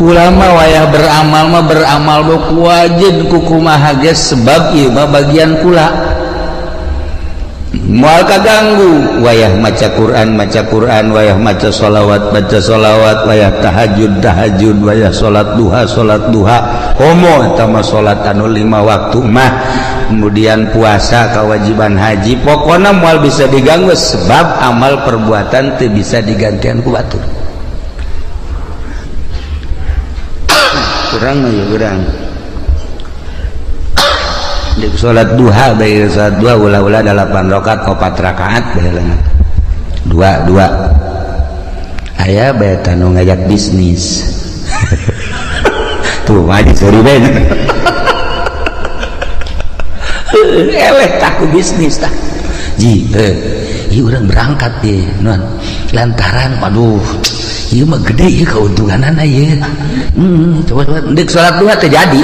Ulama wayah beramal mah beramal ku wajib kukumaha ge, sebab ieu mah bagian kula, moal kaganggu. Wayah maca Quran, maca Quran, wayah maca sholawat, baca sholawat, wayah tahajud, tahajud, wayah salat duha, salat duha. Komo eta mah salat anu 5 waktu mah, kemudian puasa, kewajiban haji, pokoknya moal bisa diganggu sebab amal perbuatan teu bisa digantian ku batur. Kurang mah ya urang di salat duha bae, salat duha ulah-ulah 8 rakaat, 4 rakaat bae, dua dua aya bae tanu ngajak bisnis tuh mah diseri bae eleh tak ku bisnis tah ji ieu urang berangkat deh non lantaran waduh ieu mah gede ieu keuntunganana ieu. Coba coba ndek salat duha teh jadi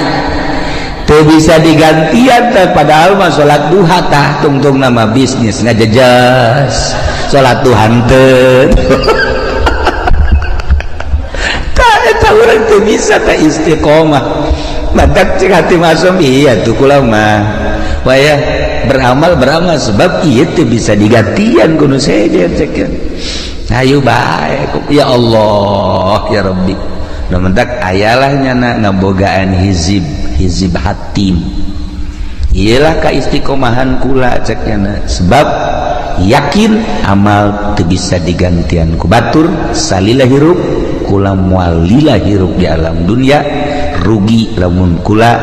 teu bisa digantian teh, padahal mah salat duha tah tungtung nama bisnis ngajejas salat duha teu tah eta urang teu bisa teh istiqomah. Matak cek hati masum iya tuh kula mah wayah beramal beramal sebab ieu teu bisa digantian kudu sejen cek. Ayo baik ya Allah ya Rabbi. Nu mentak ayalah nyana ngabogaan hizib hizib hatim iyalah ka istiqomahan kula cek nyana, sebab yakin amal teu bisa digantian ku batur. Salila hirup kula moal lila hirup di alam dunia, rugi lamun kula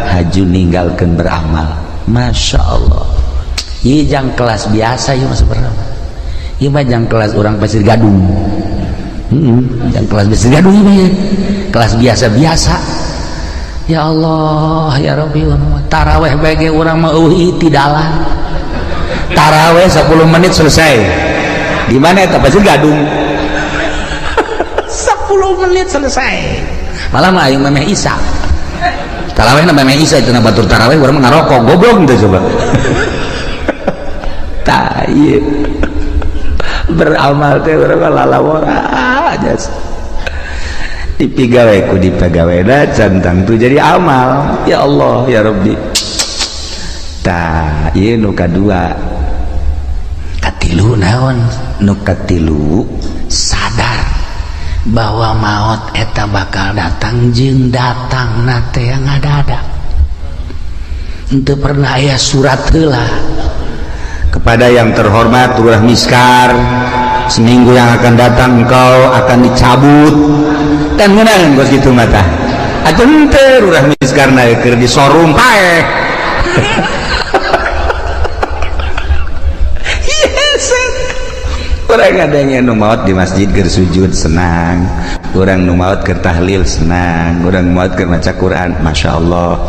haju ninggalkeun beramal. Masya Allah, ieu jang kelas biasa ieu mah sebenarnya. Ieu mah jang kelas orang Pasir Gadung. Jang kelas Pasir Gadung ieu mah kelas biasa-biasa. Ya Allah ya Rabbi, taraweh bae ge urang mah eueuh itidalan. Taraweh 10 menit selesai. Di mana eta Pasir Gadung? 10 menit selesai. Malah mah aing memeh isa. Taraweh na memeh isa cenah batur taraweh urang mah ngarokok goblok teh coba. Tah ieu beramal teh urang mah lalawora aja. Dipigawe ku dipegawena cantang tuh jadi amal. Ya Allah ya Rabbi. Tah ieu nu kadua. Katilu naon? Nu katilu sadar bahwa maut eta bakal datang jeung datang na teh yang ada-ada. Henteu pernah aya surat heula. Kepada yang terhormat Lurah Miskar, seminggu yang akan datang engkau akan dicabut. Kan ngeunaan kos kitu mah tah. Atuh henteu Lurah Miskar na keur disorum paeh. Yes. Urang ada yang nu maot di masjid keur sujud senang, urang nu maot keur tahlil senang, urang maot keur maca Quran masyaallah,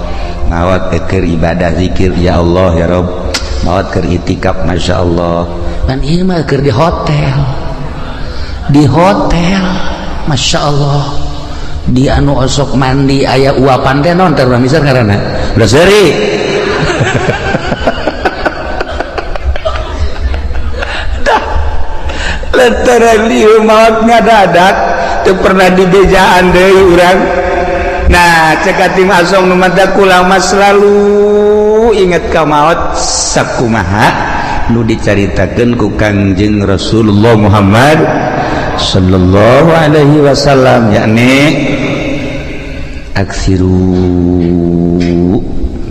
maot keur ibadah zikir ya Allah ya Rabb, maot keur itikaf masyaallah. Dan ieu mah keur di hotel, di hotel masyaallah, di anu osok mandi aya uapan teh non teh urang misal ngaranna udah seuri. Lantaran lieu maot ngadadak teu pernah dibejaan deui urang. Nah cek tim asong nu mata kula mah selalu inget ka maot sakumaha nu dicaritakeun ku Kangjeng Rasulullah Muhammad sallallahu alaihi wasallam, yakni aksiru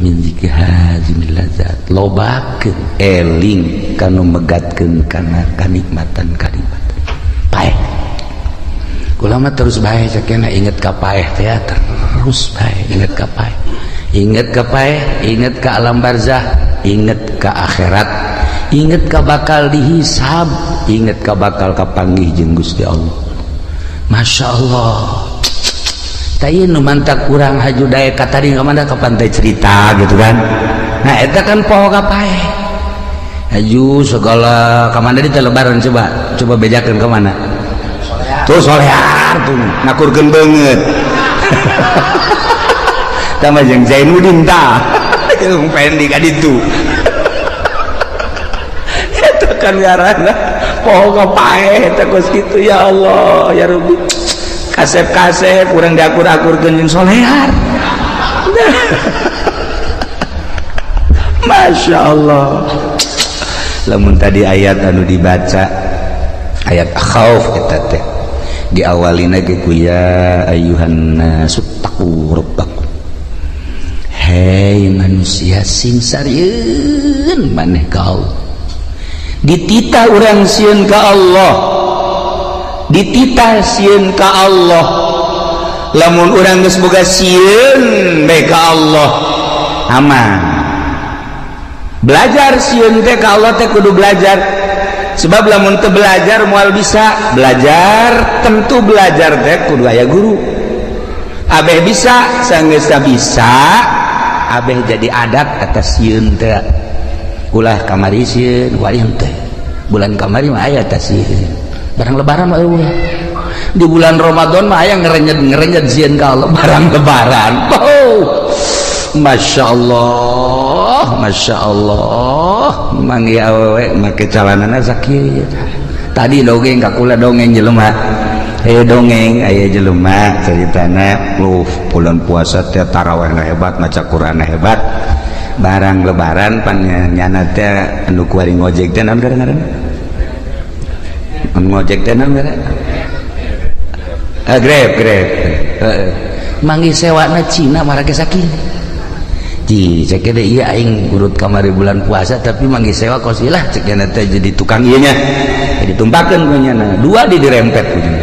min zikri hazimil ladzat, lobakeun eling kanu megatkeun kana kanikmatan kanikmatan paeh. Kula mah terus bae cekena inget ka paeh teh, terus bae inget ka paeh, inget ka paeh, inget ka alam barzah, inget ka akhirat, inget ka bakal dihisab, inget ka bakal kapanggih jeung Gusti Allah. Masya Allah. Tapi nu mantak kurang haju daek ka tadi ka mana ka pantai cerita gitu kan. Nah eta kan poho ka paeh. Haju segala ka mana di lebaran coba coba bejakeun ka mana. Tuh solear tuh ngakurkeun beungeut. Tama jeung Zainuddin tah. Jeung Fendi ka ditu. Eta kan ngaranna poho ka paeh eta kos kitu ya Allah ya Rabbi. Kasep-kasep kurang diakur-akurkeun jeung solehar. Masya Allah. Lamun tadi ayat anu dibaca ayat khauf eta teh diawalina ge ku ya ayyuhan nasu taqu rabbakum. Hei manusia sing sarieun maneh ka Allah. Dititah urang sieun ka Allah. Dititah sieun ka Allah. Lamun urang geus boga sieun bae ka Allah, aman. Belajar sieun teh ka Allah teh kudu belajar. Sebab lamun teu belajar moal bisa. Belajar tentu belajar teh kudu aya guru. Abeh bisa sanggeus bisa, abeh jadi adat atas sieun teh. Ulah kamari sieun, wali teh. Bulan kamari mah aya teh sieun. Barang lebaran mah eueuh. Di bulan Ramadan mah aya ngerenyet-ngerenyet sieun ka Allah barang lebaran. Oh. Masya Allah, Masya Allah, manggih awewe make calanana sakit. Tadi dongeng ka kula dongeng jelema. Aya dongeng, aya jelema ceritana, lu bulan puasa teh tarawehna hebat, maca Qur'an hebat. Barang lebaran pan nyana teh anu kuari ngojek teh naon ngaranna? Anu ngojek teh naon ngaranna? Ah, Grab, Grab. Heeh. Manggih sewana Cina marake sakieu. Ji, cek deh iya aing urut kamari bulan puasa tapi manggih sewa kos ilah cek teh jadi tukang ieu nya. Jadi tumpakeun ku nyana. Dua di dirempet ku nyana.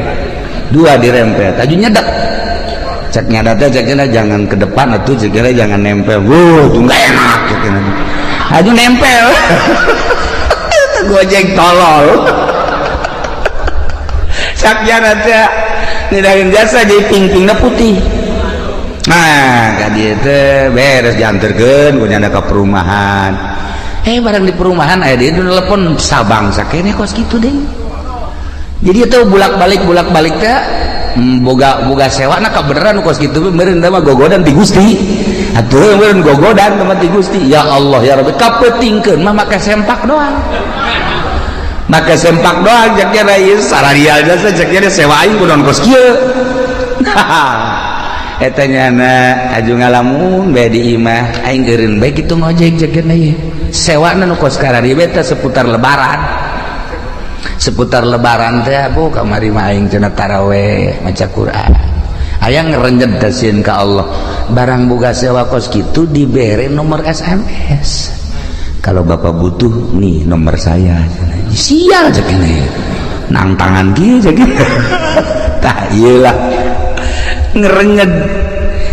Dua dirempet, aju nyedak. Cek nyada teh cek jangan ke depan atuh cek jangan nempel. Wuh, tuh enggak enak cek. Aju nempel. Itu gojek tolol. Cek nyana teh ngidahin jasa jadi ping-pingna putih. Nah, ka dieu teh beres dianterkeun ku nyana ka perumahan. Barang di perumahan aya dia telepon Sabang sakene kos kitu deh. Jadi itu bolak-balik teh boga boga sewa na kabeneran kos kitu meureun mah gogodan ti Gusti. Atuh meureun gogodan mah ti Gusti. Ya Allah ya Rabbi kapeutingkeun mah make sempak doang. Make sempak doang cek nya ieu sararial jasa cek nya sewa aing kunaon kos kieu. Eta nyana aju ngalamun bae di imah aing eureun bae kitu ngojek cek nya ieu. Sewana nu kos karari bae teh seputar lebaran. Seputar lebaran teh bu kamari mah aing cenah taraweh maca Quran. Aya ngerenjet sieun ka Allah. Barang boga sewa kos kitu dibere nomor SMS. Kalau bapak butuh nih nomor saya. Sial cek ini. Nang tangan kieu cek. Tah ieu lah. Ngerenyet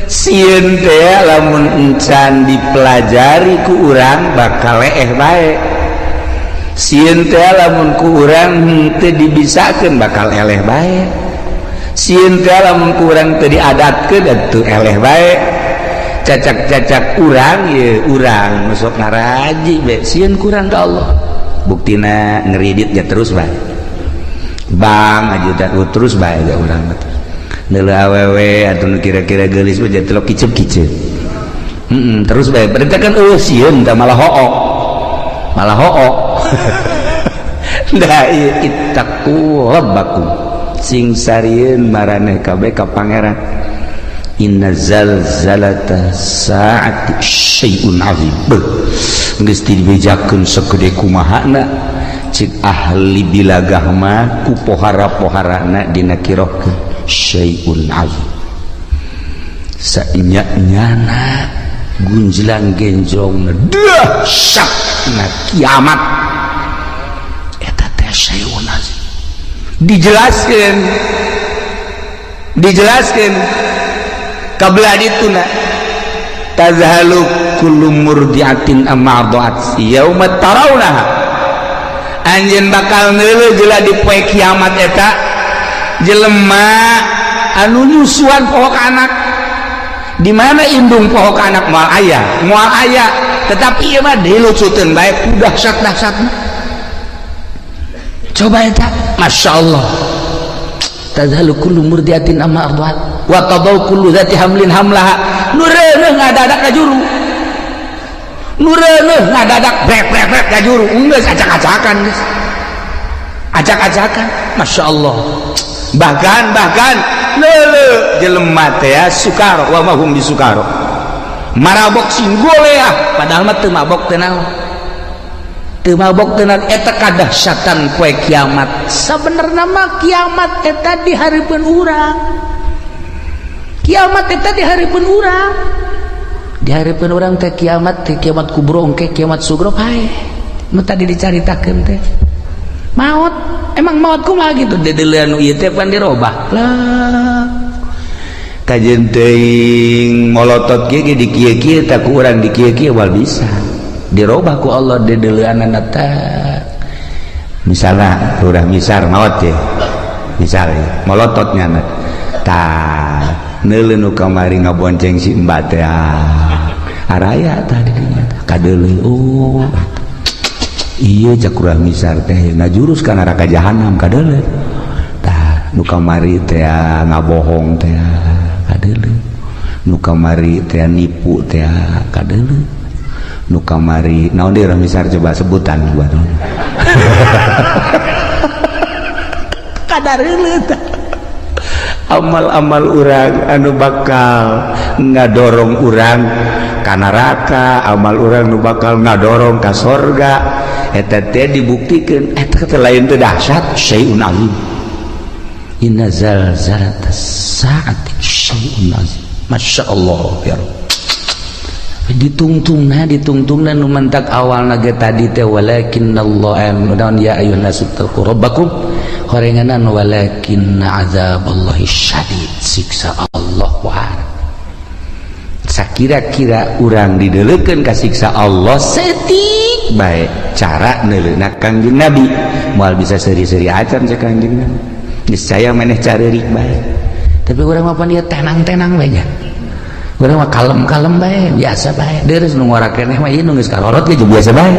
sieun teh lamun encan dipelajari ku urang bakal leeh bae. Sieun teh lamun ku urang henteu dibisakeun bakal eleh bae. Sieun teh lamun ku urang teu diadatkeun atuh eleh bae. Cacak-cacak urang ye urang masuk ngaraji bae sieun kurang ka Allah. Buktina ngeridit ya terus bae. Bang aja terus bae ja urang mah. Neuleuh awewe atuh nu kira-kira geulis mah jadi telok kicep-kicep. Terus bae berarti kan eueuh sieun tah malah hook. Malah hook. Da ieu ittaqu rabbakum. Sing sarieun maraneh kabeh ka pangeran. Inna zalzalata saati syai'un azim. Geus dibejakeun sagede kumahana cik ahli bilagah mah ku pohara-poharana dina kirohkeun syai'un azim. Sainya-nyana gunjlang genjong dahsyatna kiamat eta teh syai'un azim. Dijelaskeun dijelaskeun kabelah dituna tazhalu kullu murdiatin amma arda'at yauma tarawnaha. Anjeun bakal neuleuh jeula di poe kiamat eta jelema anu nyusuan poho ka anak. Di mana indung poho ka anak moal aya, moal aya, tetapi ieu mah dilucuteun bae ku dahsyat-dahsyatna. Coba eta, Masya Allah. Tazhalu kullu murdiatin amma arda'at wa tadau kullu dzati hamlin hamlaha. Nu reuneuh ngadadak ka juru. Nu reuneuh ngadadak brek brek brek ka juru. Geus acak-acakan geus. Acak-acakan, Masya Allah. Bahkan bahkan leuleuh jelema teh sukaro wa mahum bisukaro. Marabok sing goleah padahal mah teu mabok teu naon. Teu mabok teu naon eta kadahsyatan poe kiamat. Sabenerna mah kiamat eta di hareupeun urang. Kiamat eta di hareupeun urang. Di hareupeun urang teh kiamat kubro engke kiamat sugro pae. Nu tadi dicaritakeun teh. Maot, emang maot kumaha gitu dedeuleun nu ieu teh pan dirobah. Lah. Kajeun teuing molotot kieu ge di kieu-kieu tah ku urang di kieu-kieu wal bisa. Dirobah ku Allah dedeuleunana teh. Misalna Lurah Misar maot ye. Misal molotot nyana. Tah, neuleuh nu kamari ngabonceng si Mbak teh. Araya tah di dinya kadeuleuh. Oh. Iya cak Lurah Misar teh ngajurus ka neraka jahanam kadeuleuh. Tah nu kamari teh ngabohong teh kadeuleuh. Nu kamari teh nipu teh kadeuleuh. Nu kamari naon deui Lurah Misar coba sebutan buat. Kadareuleut tah. Amal-amal urang anu bakal ngadorong urang ka neraka, amal urang nu bakal ngadorong ka sorga, eta teh dibuktikeun eta teh lain teh dahsyat syai'un azim. Inna zalzalatas saati syai'un azim. Masya Allah ya Rabb. Ditungtungna nu mantak awalna ge tadi teh walakinnallaha naon ya ayyuhan nasu taqu rabbakum horenganan walakinna azaballahi syadid, siksa Allah wahar. Sakira-kira urang dideleukeun ka siksa Allah setik bae cara neuleuna Kangjeng Nabi moal bisa seuri-seuri acan cek Kangjeng Nabi niscaya maneh careurik bae. Tapi urang mah pan ieu tenang-tenang bae nya, urang mah kalem-kalem bae biasa bae deureuh nu ngora keneh mah ieu nu geus karorot ge biasa bae.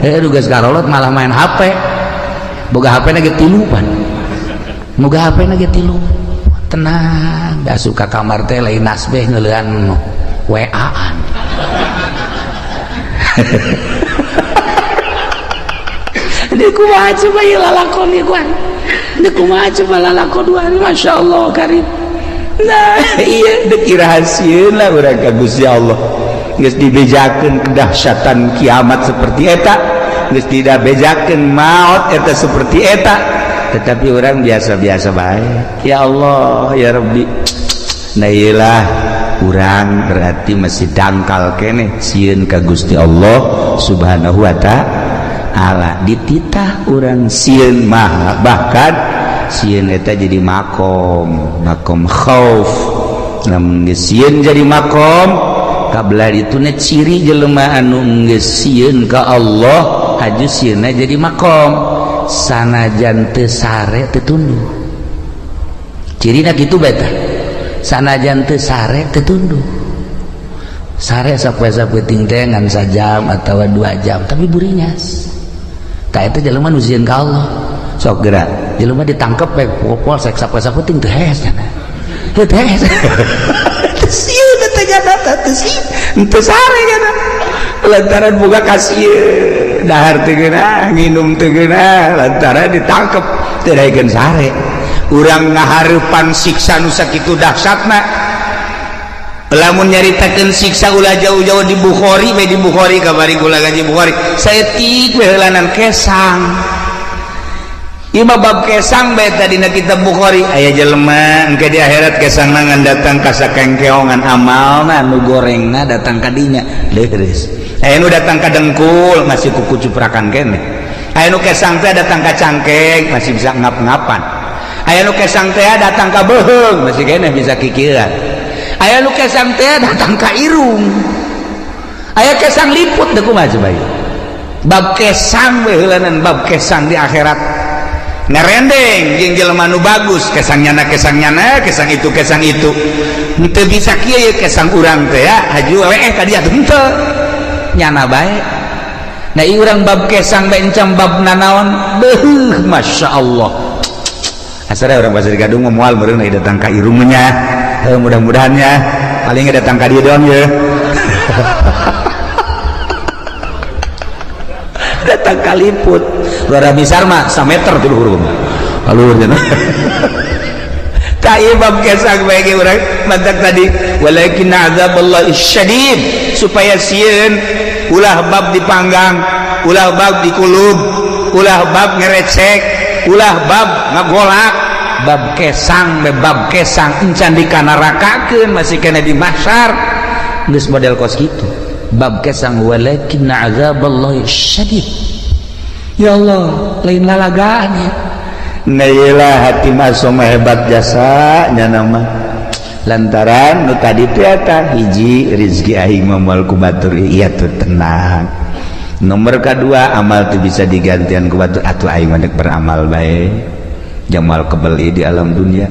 Heuh nu geus karorot malah main HP, boga HP na ge tilu pan, boga HP na ge tilu tenang da suka kamar teh lain nasbeh ngeulean WA-an. Di kumaha coba ieu lalakon ieu kuan. Di kumaha coba lalakon dua hari Masya Allah karim. Nah iya deuk irahasieun lah urang ka Gusti Allah. Geus dibejakeun kedahsyatan kiamat seperti eta, geus tidak bejakeun maot eta seperti eta, tetapi orang biasa-biasa bae. Ya Allah ya Rabbi. Nah iyalah urang berarti masih dangkal keneh sieun ka Gusti Allah Subhanahu wa ta'ala. Dititah urang sieun mah bahkan sieun eta jadi makom, makom khauf. Lamun geus sieun jadi makom kabla dituna ciri jelema anu geus sieun ka Allah haju sieunna jadi makom sanajan teu sare teu tunduh. Cirina kitu bae tah. Sanajan teu sare teu tunduh. Sare sapoe-sapoe teh ngan sajam atawa 2 jam tapi burinyas. Tah eta jelema nu sieun ka Allah. Sok geura jelema ditangkep we polsek sapoe-sapoe teu hees cenah. Teu hees. Teu sieun teh jada teu sieun. Teu sare jada. Lantaran boga kasieun dahar teu geunah, nginum teu geunah, lantaran ditangkep teu daekeun sare. Urang ngahareupan siksa nu sakitu dahsyatna. Lamun nyaritakeun siksa ulah jauh-jauh di Bukhari we di Bukhari kamari kula ngaji Bukhari saeutik we heulanan kesang. Ieu mah bab kesang bae tadi na kitab Bukhari aya jelema engke di akhirat kesangna ngan datang ka sakengkeongan amalna nu gorengna datang ka dinya leureus. Aya nu datang ka dengkul masih kuku cuprakan keneh. Aya nu kesang teh datang ka cangkeng masih bisa ngap-ngapan. Aya nu kesang teh datang ka beuheung masih keneh bisa kikieuan. Aya nu kesang teh datang ka irung. Aya kesang liput teu kumaha coba ieu. Bab kesang we heulanan bab kesang di akhirat. Ngarendeng jeung jelema nu bagus kesang nyana kesang itu kesang itu. Henteu bisa kieu ye kesang urang teh ya haju weeh ka dia henteu. Nyana bae. Nah ieu urang bab kesang bae encam bab nanaon beuh masyaallah. Asal orang Pasir Gadung moal meureun datang ka irung nya. Mudah-mudahan ya paling datang ka dieu doang ye. Datang kaliput. Luar misar mah sameter tuh luhur mah. Luhur cenah. Tak ieu bab kesang bae ge urang mantak tadi walakin azaballahi syadid, supaya sieun ulah bab dipanggang, ulah bab dikulub, ulah bab ngerecek, ulah bab ngagolak. Bab kesang be, bab kesang encan dikanarakakeun, masih kena di mahsyar, geus model kos kitu. Bab kesang walakin azaballahi syadid. Ya Allah, lain lalagaan ya. Nah, iyalah Hatim Asom hebat jasa nya nama, lantaran nu tadi teh eta hiji, rizki aing mah moal ku batur, iya tuh tenang. Nomor kedua, amal tuh bisa digantian ku batur, atuh aing mah beramal bae jamal kebeli di alam dunia.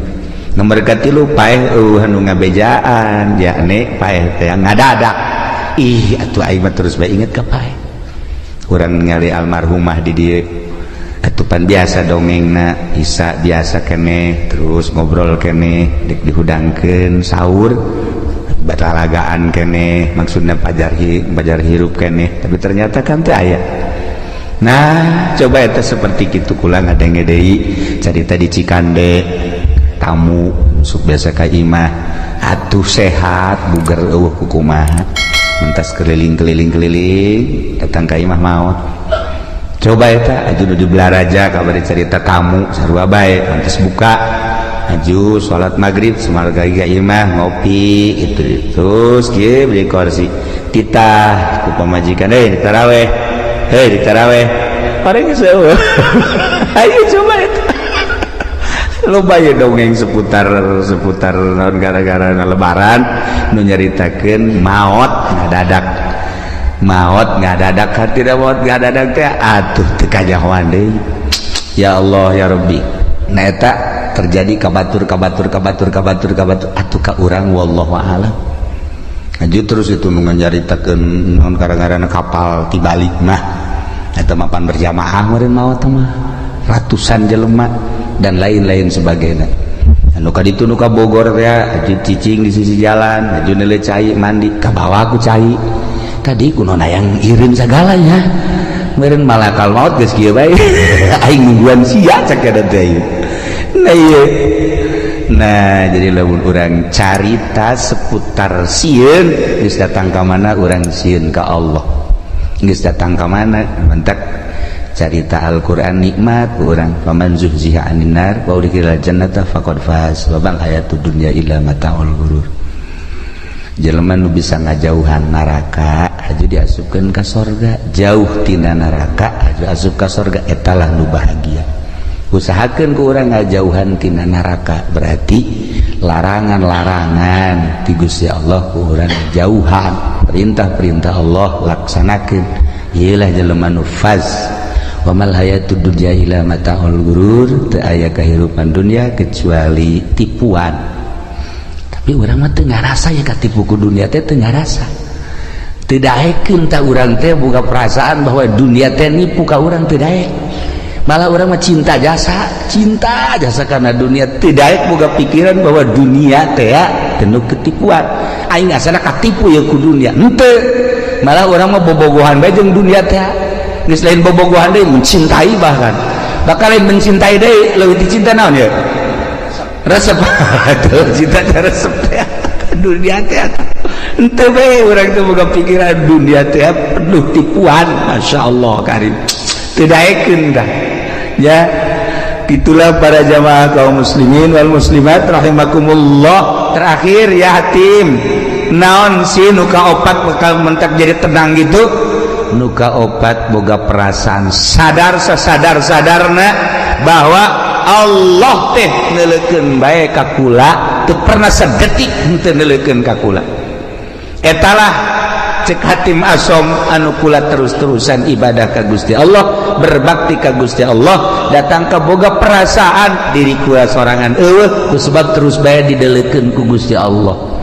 Nomor katilu, paeh eueuh anu ngabejaan, yakni paeh teh ngadadak. Ih, atuh aing mah terus bae inget ka paeh. Urang ningali almarhumah di dieu atupan biasa dongengna isa biasa kene, terus ngobrol kene, dek dihudangkeun sahur, batalagaan kene, maksudnya pajar pajar hirup kene, tapi ternyata kan teu aya. Nah, coba eta seperti kitu. Kula ngadenge deui carita di Cikande, tamu masuk biasa ka imah, atuh sehat buger, eueuh kukumaha, mentas keliling-keliling keliling, datang ka imah, maot. Coba eta aju nu di Balaraja kabar cerita, tamu sarua bae, pantes buka aju salat maghrib, semarga ka imah ngopi itu, terus kieu beli kursi, titah ku pamajikan, "Hei, ditaraweh, hei, ditaraweh." Paling eueuh. Ayo coba eta loba ya dongeng seputar seputar naon, gara-gara lebaran nu nyaritakeun maot ngadadak, maot ngadadak, hati maot ngadadak teh atuh teu kanyahoan deui. Ya Allah, ya Rabbi. Nah, eta terjadi ka batur, ka batur, ka batur, ka batur, ka batur, atuh ka urang wallahu a'lam. Aju terus itu nu nyaritakeun naon, gara-gara kapal tibalik mah eta mapan berjamaah meureun maot mah ratusan jelema dan lain-lain sebagainya. Anu ka ditu nu ka Bogor teh aju cicing di sisi jalan, aju neuleuh cai, mandi ka bawah ku cai tadi, kunaon hayang ireun sagalanya. Meureun malakal maut geus kieu bae, "Aing nungguan sia," cek eta teh. Nah, ieu. Nah, jadi lamun urang carita seputar sieun, geus datang ka mana urang sieun ka Allah, geus datang ka mana. Mantak carita Al-Qur'an nikmat urang, faman zuhziha 'anin nar wa udkhilal jannata faqad faz wa mal hayatud dunya illa mataul ghurur. Jelema nu bisa ngajauhan neraka aju diasupkeun ka sorga, jauh tina neraka aju asup ka sorga, etalah nu bahagia. Usahakeun ku urang ngajauhan tina neraka, berarti larangan-larangan ti Gusti Allah ku urang jauhan, perintah-perintah Allah laksanakeun. Ieulah jelema nu faz. Wa mal hayatud dunya illa mataul ghurur. Teu aya kahirupan dunia kecuali tipuan. Tapi urang mah teu ngarasa ya katipu ku dunia teh, teu ngarasa, teu daekeun. Tah, urang teh boga perasaan bahwa dunia teh nipu ka urang, teu daek. Malah urang mah cinta jasa, cinta jasa karena dunia, teu daek boga pikiran bahwa dunia teh penuh ketipuan. Aing asana katipu ya ku dunia, henteu. Malah urang mah bobogohan bae jeung dunia teh. Geus lain bobogohan deui, mencintai, bahkan bakal lain mencintai deui, leuwih dicinta naon ya, resep. Tuh, cinta teh resep teh dunia teh. Henteu bae urang teh boga pikiran dunia teh penuh tipuan. Masya Allah karim, teu daekeun dah ya. Itulah para jamaah kaum muslimin wal muslimat rahimakumullah. Terakhir ya, Hatim, naon sih nu kaopat bakal mentak jadi tenang gitu? Nu kaopat, boga perasaan sadar sesadar sadarna bahwa Allah teh neuleukeun bae ka kula, teu pernah sedetik henteu neuleukeun ka kula. Etalah cek Hatim Asom anu kula terus-terusan ibadah ka Gusti Allah, berbakti ka Gusti Allah, datang ke boga perasaan diri kula sorangan eueuh, sebab terus bae didelekeun ku Gusti Allah.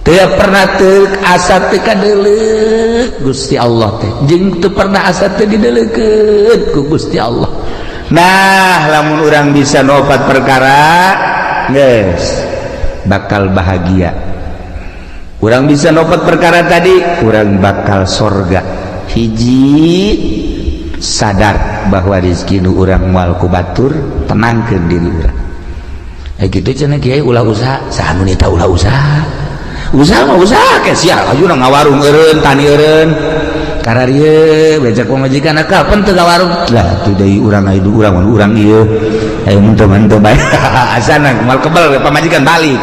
Teu pernah teu asa teu kadeleuk Gusti Allah teh, jeung teu pernah asa teu didelekeun ku Gusti Allah. Nah, lamun urang bisa nopat perkara, geus bakal bahagia. Urang bisa nopat perkara tadi, urang bakal sorga. Hiji, sadar bahwa rezeki nu urang moal ku batur, tenangkeun diri urang. Gitu cenah kiai ulah usaha, saha nu nita ulah usaha? Usaha mah usaha ke sia aju ngawarung eureun, tani eureun. Kararieu becak pamajikan kapan teu ngawarung? Lah tuh deui urang aya urang urang ieu. Ayo mun teu mah teu bae. Asana kumal kebel pamajikan balik.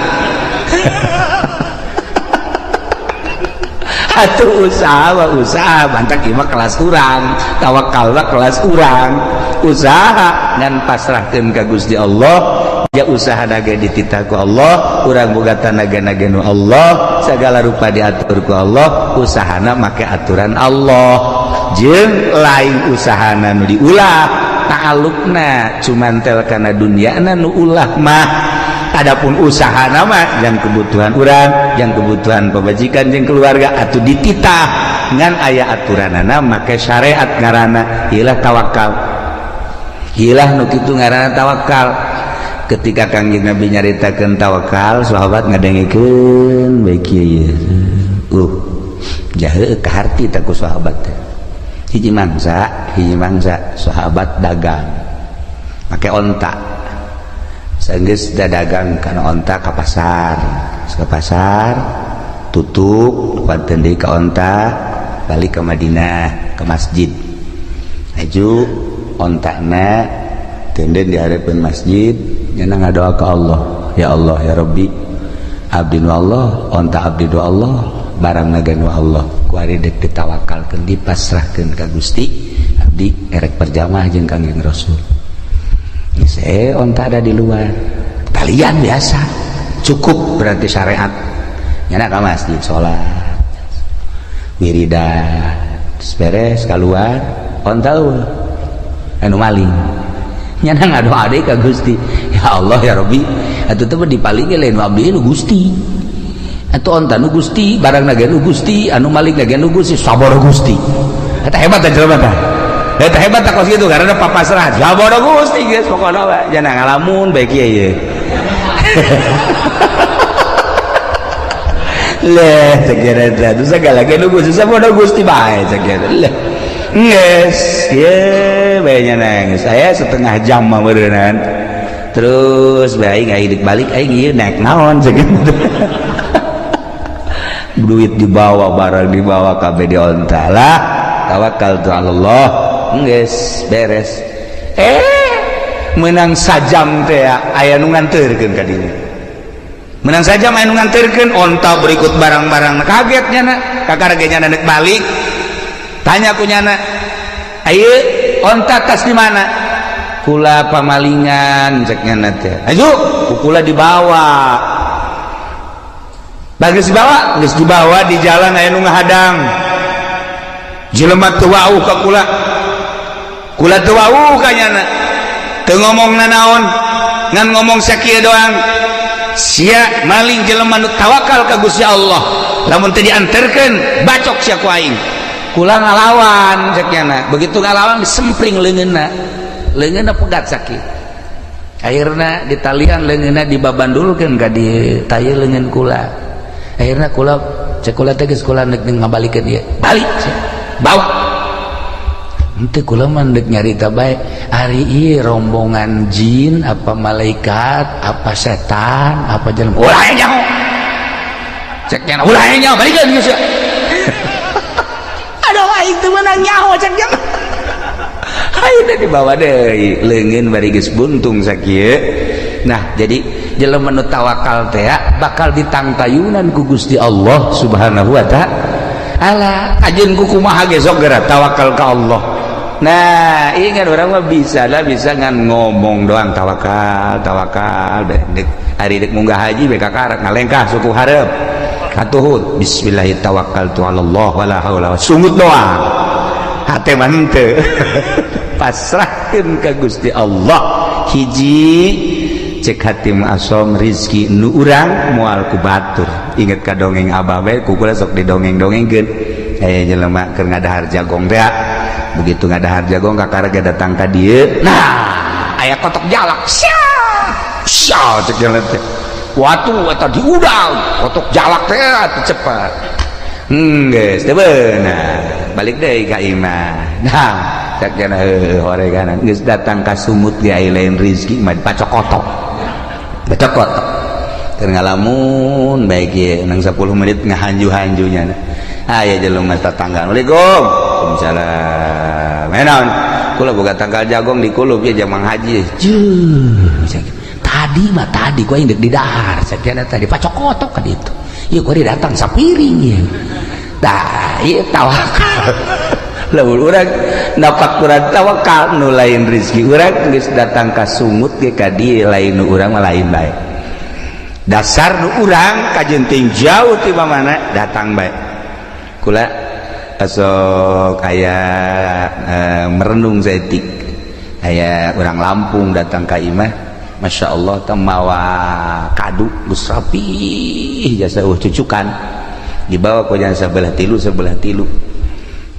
Atuh usaha mah usaha, bantak ieu mah kelas urang, tawakal mah kelas urang. Usaha ngan pasrahkeun ka Gusti Allah, ya usaha naga dititah ku Allah, urang boga tanaga naga nu Allah, segala rupa diatur ku Allah, usahana make aturan Allah. Jeung lain usahana nu diulah, ta'alluqna cuman tel kana dunyana nu ulah mah. Adapun usaha nama yang kebutuhan urang, yang kebutuhan pemajikan jeung keluarga atau dititah ngan aya aturanana make syariat ngaranna ilah tawakal. Ilah nu kitu ngaranna tawakal. Ketika Kangjeng Nabi nyaritakeun tawakal, sahabat ngadengikeun bae kieu ieu. Jahe kaharti teh ku sahabat teh. Hiji mangsa sahabat dagang make onta. Sanggeus dagang kana onta ka pasar. Ka pasar tutup panten deui ka onta balik ke Madinah ke masjid. Aju ontana tenden di hadapan masjid nyana ngadoa ka Allah, ya Allah ya Rabbi, abdi nu Allah, onta abdi nu Allah, barang naga nu Allah, ku ari deuk ditawakalkeun dipasrahkeun ka Gusti, abdi erek berjamaah jeung Kangjeng Rasul. Saya onta ada di luar talian biasa cukup berarti syariat nyana ka masjid salat wiridan beres keluar onta eueuh anu maling nyana ngadoa deui ka Gusti, ya Allah ya Rabbi, atuh teh dipaling lain abdi nu Gusti, atuh onta nu Gusti, barang naga nu Gusti, anu maling naga nu Gusti, sabar Gusti. Eta hebat teh jelema teh. Eta hebat tak kos gitu karena papasrah. Sabar Gusti geus pokona we jangan ngalamun bae kieu ye. Leh cek eta tuh segala ge nu Gusti sabar Gusti bae cek eta. Leh geus ye bae nya nangis. Saya setengah jam mah meureunnan. Terus bae aing aing balik aing ieu naik naon cek eta. Duit dibawa, barang dibawa kabeh di onta lah. Tawakal tu Allah. Geus beres. Menang sajam teh aya nu nganterkeun ka dieu. Menang sajam aya nu nganterkeun onta berikut barang-barang. Kaget nyana, kakara ge nyana deuk balik. Tanya ku nyana, "Ayeuna onta tas di mana?" Kula pamalingan cek nyana teh. Aju, ku kula dibawa. Bagus dibawa, geus dibawa di jalan aya nu ngahadang. Jelema teu wauh ka kula. Kula teu wauh ka nyana. Teu ngomong nanaon, ngan ngomong sakieu doang. Sia maling jelema nu tawakal ka Gusti Allah. Lamun teu dianterkeun, bacok sia ku aing. Kula ngalawan cek nyana. Begitu ngalawan disempring leungeunna. Leungeunna pegat sakieu. Akhirna ditalian leungeunna dibabandulkeun ka dieu, taya leungeun kula. Akhirna kula cek kula teh geus kula neuk ngabalikeun ieu. Balik sia. Bawa. Henteu kula mah deuk nyarita bae ari ieu rombongan jin apa malaikat apa setan apa jelema. Ulah nyaho. Cek nyana ulah nyaho balikeun geus sia. Aduh aing teu meunang nyaho cek nyana. Ayeuna dibawa deui leungeun bari geus buntung sakieu. Nah, jadi jelema nu tawakal teh bakal ditangtayunan ku Gusti Allah Subhanahu wa ta'ala. Ajeun ku kumaha ge sok geura tawakal ka Allah. Nah, ingat orang mah bisa lah bisa ngan ngomong doang tawakal, tawakal dek hari dek munggah haji be kakarak ngalengkah suku hareup. Katuhut bismillahirrahmanirrahim tawakkaltu ala Allah wala haula sungut doang. Hate mah henteu. Pasrahkeun ka Gusti Allah. Hiji cek hati asom rizki nu urang moal ku batur. Inget ka dongeng abah bae ku kula sok didongeng-dongengkeun. Aya jelema keur ngadahar jagong teh. Begitu ngadahar jagong kakara ge datang ka dieu. Nah, aya kotok jalak. Sia! Sia cek jelema teh. Watu eta diudang, kotok jalak teh atuh cepat. Geus teu beunang. Balik deui ka imah. Nah, cek cenah heueuh horeganan geus datang ka sumut ge aya lain rizki mah dipacokotok. Becokot keur ngalamun baik ye nang 10 menit ngahanju-hanjunya. Aya jelema tetangga. Assalamualaikum. Waalaikumsalam. Naon? Kula boga tangkal jagong di kulub ya jamang haji. Juh. Tadi mah tadi gua indek di dahar, sakiana tadi pacokotok ka ditu. Ieu gua datang sapiring ieu. Tah, ieu tawakal. Lamun urang napak kurang tawakal nu lain rezeki urang geus datang ka sungut ge ka dieu, lain nu urang mah lain bae. Dasar nu urang kajenting jauh ti mana datang bae. Kula asok aya merenung saeutik. Aya urang Lampung datang ka imah, Masya Allah teh mawa kadu geus rapih jasa cucukan dibawa ku jasa sebelah tilu sebelah tilu.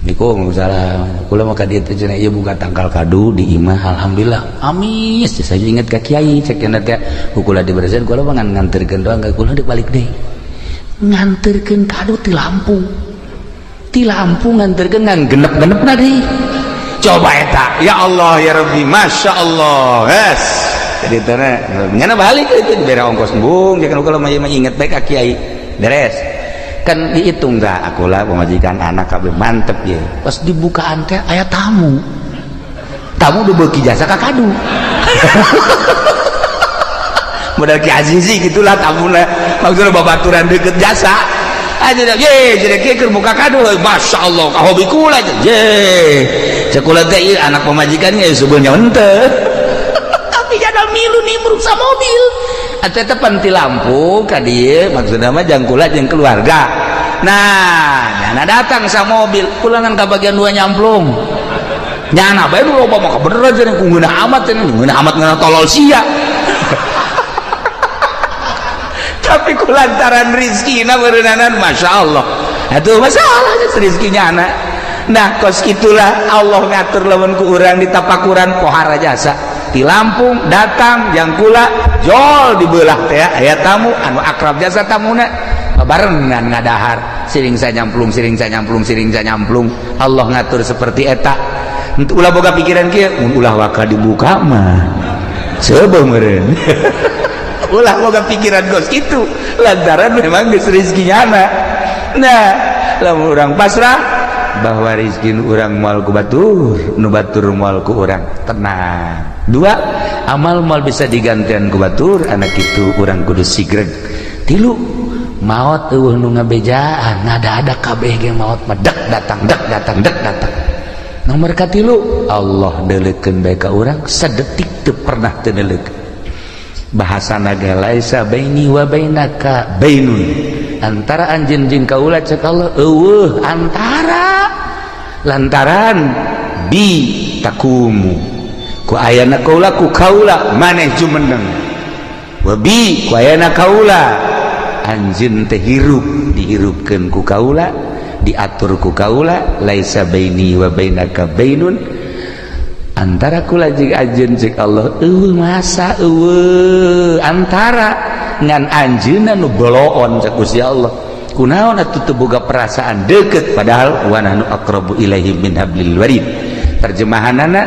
Waalaikumsalam. Kula mah ka dieu teh cenah ieu buka tangkal kadu di imah, alhamdulillah. Amis, saya inget ka kiai cek cenah teh ku kula dibersihan, kula mah ngan nganterkeun doang ka kula dibalik deui. Nganterkeun kadu ti Lampung. Ti Lampung nganterkeun ngan genep-genepna deui. Coba eta, ya Allah ya Rabbi, Masya Allah. Yes. Jadi teh ngana balik itu dibere ongkos embung, jangan kula mah inget bae ka kiai. Beres. Kan dihitung dah akulah pemajikan anak kabeh mantep ya. Pas dibukaan teh aya tamu, tamu udah beuki jasa ka kadu. Modal Ki Azizi gitulah tamuna, maksudnya babaturan deket jasa aja dah. Ye jadi kieu keur buka kadu, Masya Allah ka hobi kula ye cek kula teh ieu anak pemajikannya sebenarnya henteu, tapi jada milu nimbrung sa mobil atau tepan ti lampu ka dieu, maksudna mah jang kula jeung keluarga. Nah, nyana datang sa mobil pulangan ka bagian dua nyamplung, nyana bae nu loba mah bener aja ku ngeunah amat cenah, ngeunah amat ngeunah tolol sia. Tapi ku lantaran rizkina beureunanan Masya Allah atuh masalah rizki nyana. Nah kos itulah Allah ngatur lamun ku urang ditapakuran pohara jasa di Lampung datang jang kula jol dibelah teh aya tamu anu akrab jasa tamuna barengan ngadahar siring sanyamplung siring sanyamplung siring sanyamplung. Allah ngatur seperti eta. Ulah boga pikiran kieu mun ulah waka dibuka mah coba meureun. Ulah boga pikiran kos kitu lantaran memang geus rezeki nyana. Nah lamun urang pasrah bahwa rezeki urang moal ku batur, nu batur moal ku urang, tenang. Dua, amal moal bisa digantian ku batur, anak itu urang kudu sigreg. Tilu, maot eueuh nu ngabejaan, ngada-ada kabeh ge maot mah dek datang dek datang dek datang. Nomor katilu, Allah deuleukeun bae ka urang sadetik teu pernah teu deuleukeun. Bahasana ge laisa baini wa bainaka bainun, antara anjeun jeung kaula cek Allah eueuh antara, lantaran bi takumu ku ayana kaula ku kaula maneh jumeneng, wa bi ku ayana kaula anjeun teh hirup dihirupkeun ku kaula diatur ku kaula. Laisa baini wa bainaka bainun, antara kula jeung anjeun cek Allah eueuh masa eueuh antara ngan anjeunna nu boloon cek Gusti Allah. Kunaon atuh teu boga perasaan deket padahal wa nahnu aqrabu ilaihi min hablil warid. Terjemahanana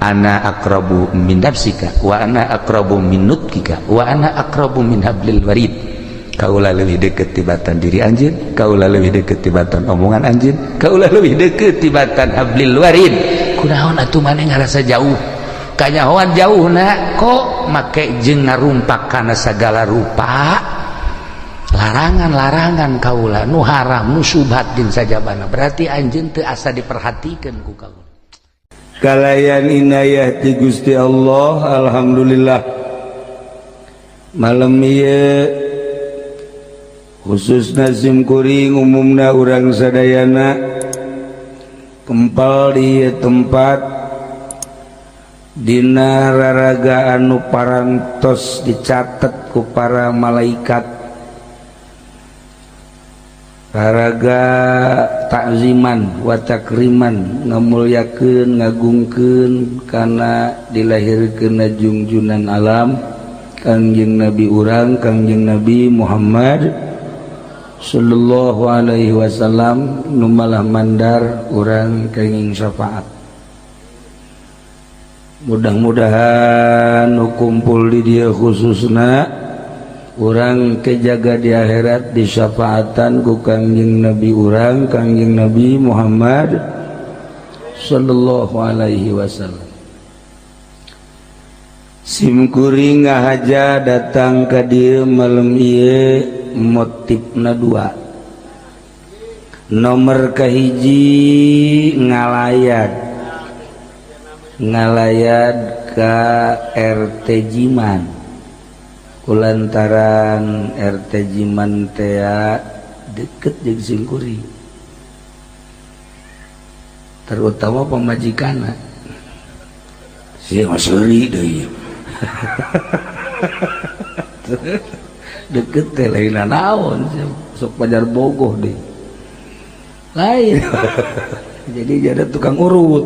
ana aqrabu min nafsika wa ana aqrabu min nutkika wa ana aqrabu min hablil warid. Kaula leuwih deket tibatan diri anjeun, kaula leuwih deket tibatan omongan anjeun, kaula leuwih deket tibatan hablil warid. Kunaon atuh maneh ngarasa jauh? Kanyahoan jauh na kok make jeung ngarumpak kana sagala rupa larangan-larangan kaula nu haram nu subhat jeung sajabana, berarti anjeun teu asa diperhatikeun ku kaula. Kalayan inayah ti Gusti Allah, alhamdulillah malam ieu khususna sim kuring umumna urang sadayana kempal di tempat dina raraga anu parantos dicatet ku para malaikat, raraga takziman wa takriman, ngamulyakeun ngagungkeun kana dilahirkeun jungjunan alam Kangjeng Nabi urang Kangjeng Nabi Muhammad sallallahu alaihi wasallam nu malah mandar urang kenging syafaat. Mudah-mudahan nu kumpul di dieu khususna urang kejaga di akhirat disyafaatan ku Kangjeng Nabi urang, Kangjeng Nabi Muhammad sallallahu alaihi wasallam. Sim kuring ngahaja datang ka dieu malam ieu motifna dua. Nomor kahiji ngalayat ka RT Jiman, kulantaran RT Jiman tea deket jeung simkuring, terutama pamajikanna sih mah seuri deui deket teh lain naon, sok pajar bogoh deh lain. Jadi jadi tukang urut,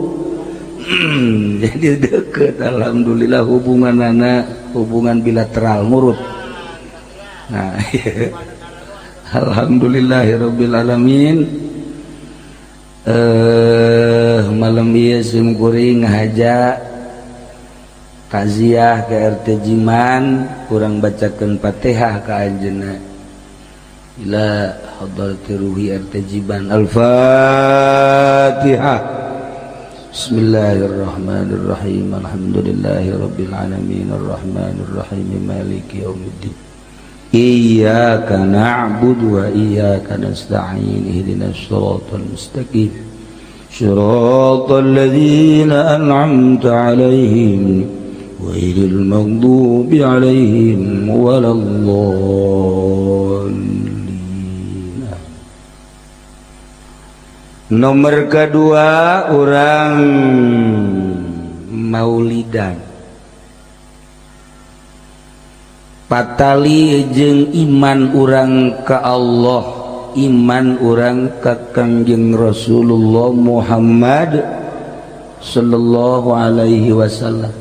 jadi deket. Alhamdulillah hubungan anak hubungan bilateral ngurut. Nah, alhamdulillahirabbil alamin. Malam ieu sim kuring ngahaja takziah ke RT Jiman, kurang bacakeun Fatihah ka anjeunna. Ila hadrati ruhi RT Jiman, Al-Fatihah. Bismillahirrahmanirrahim. Alhamdulillahirabbil alamin arrahmanirrahim maliki yaumiddin. Iyyaka na'budu wa iyyaka nasta'in ihdinas siratal mustaqim siratal ladzina an'amta 'alaihim ghairil maghdubi 'alaihim waladdallin. Nomor kedua orang maulidan patali jeung iman urang ka Allah, iman urang ka Kangjeng Rasulullah Muhammad sallallahu alaihi wasallam.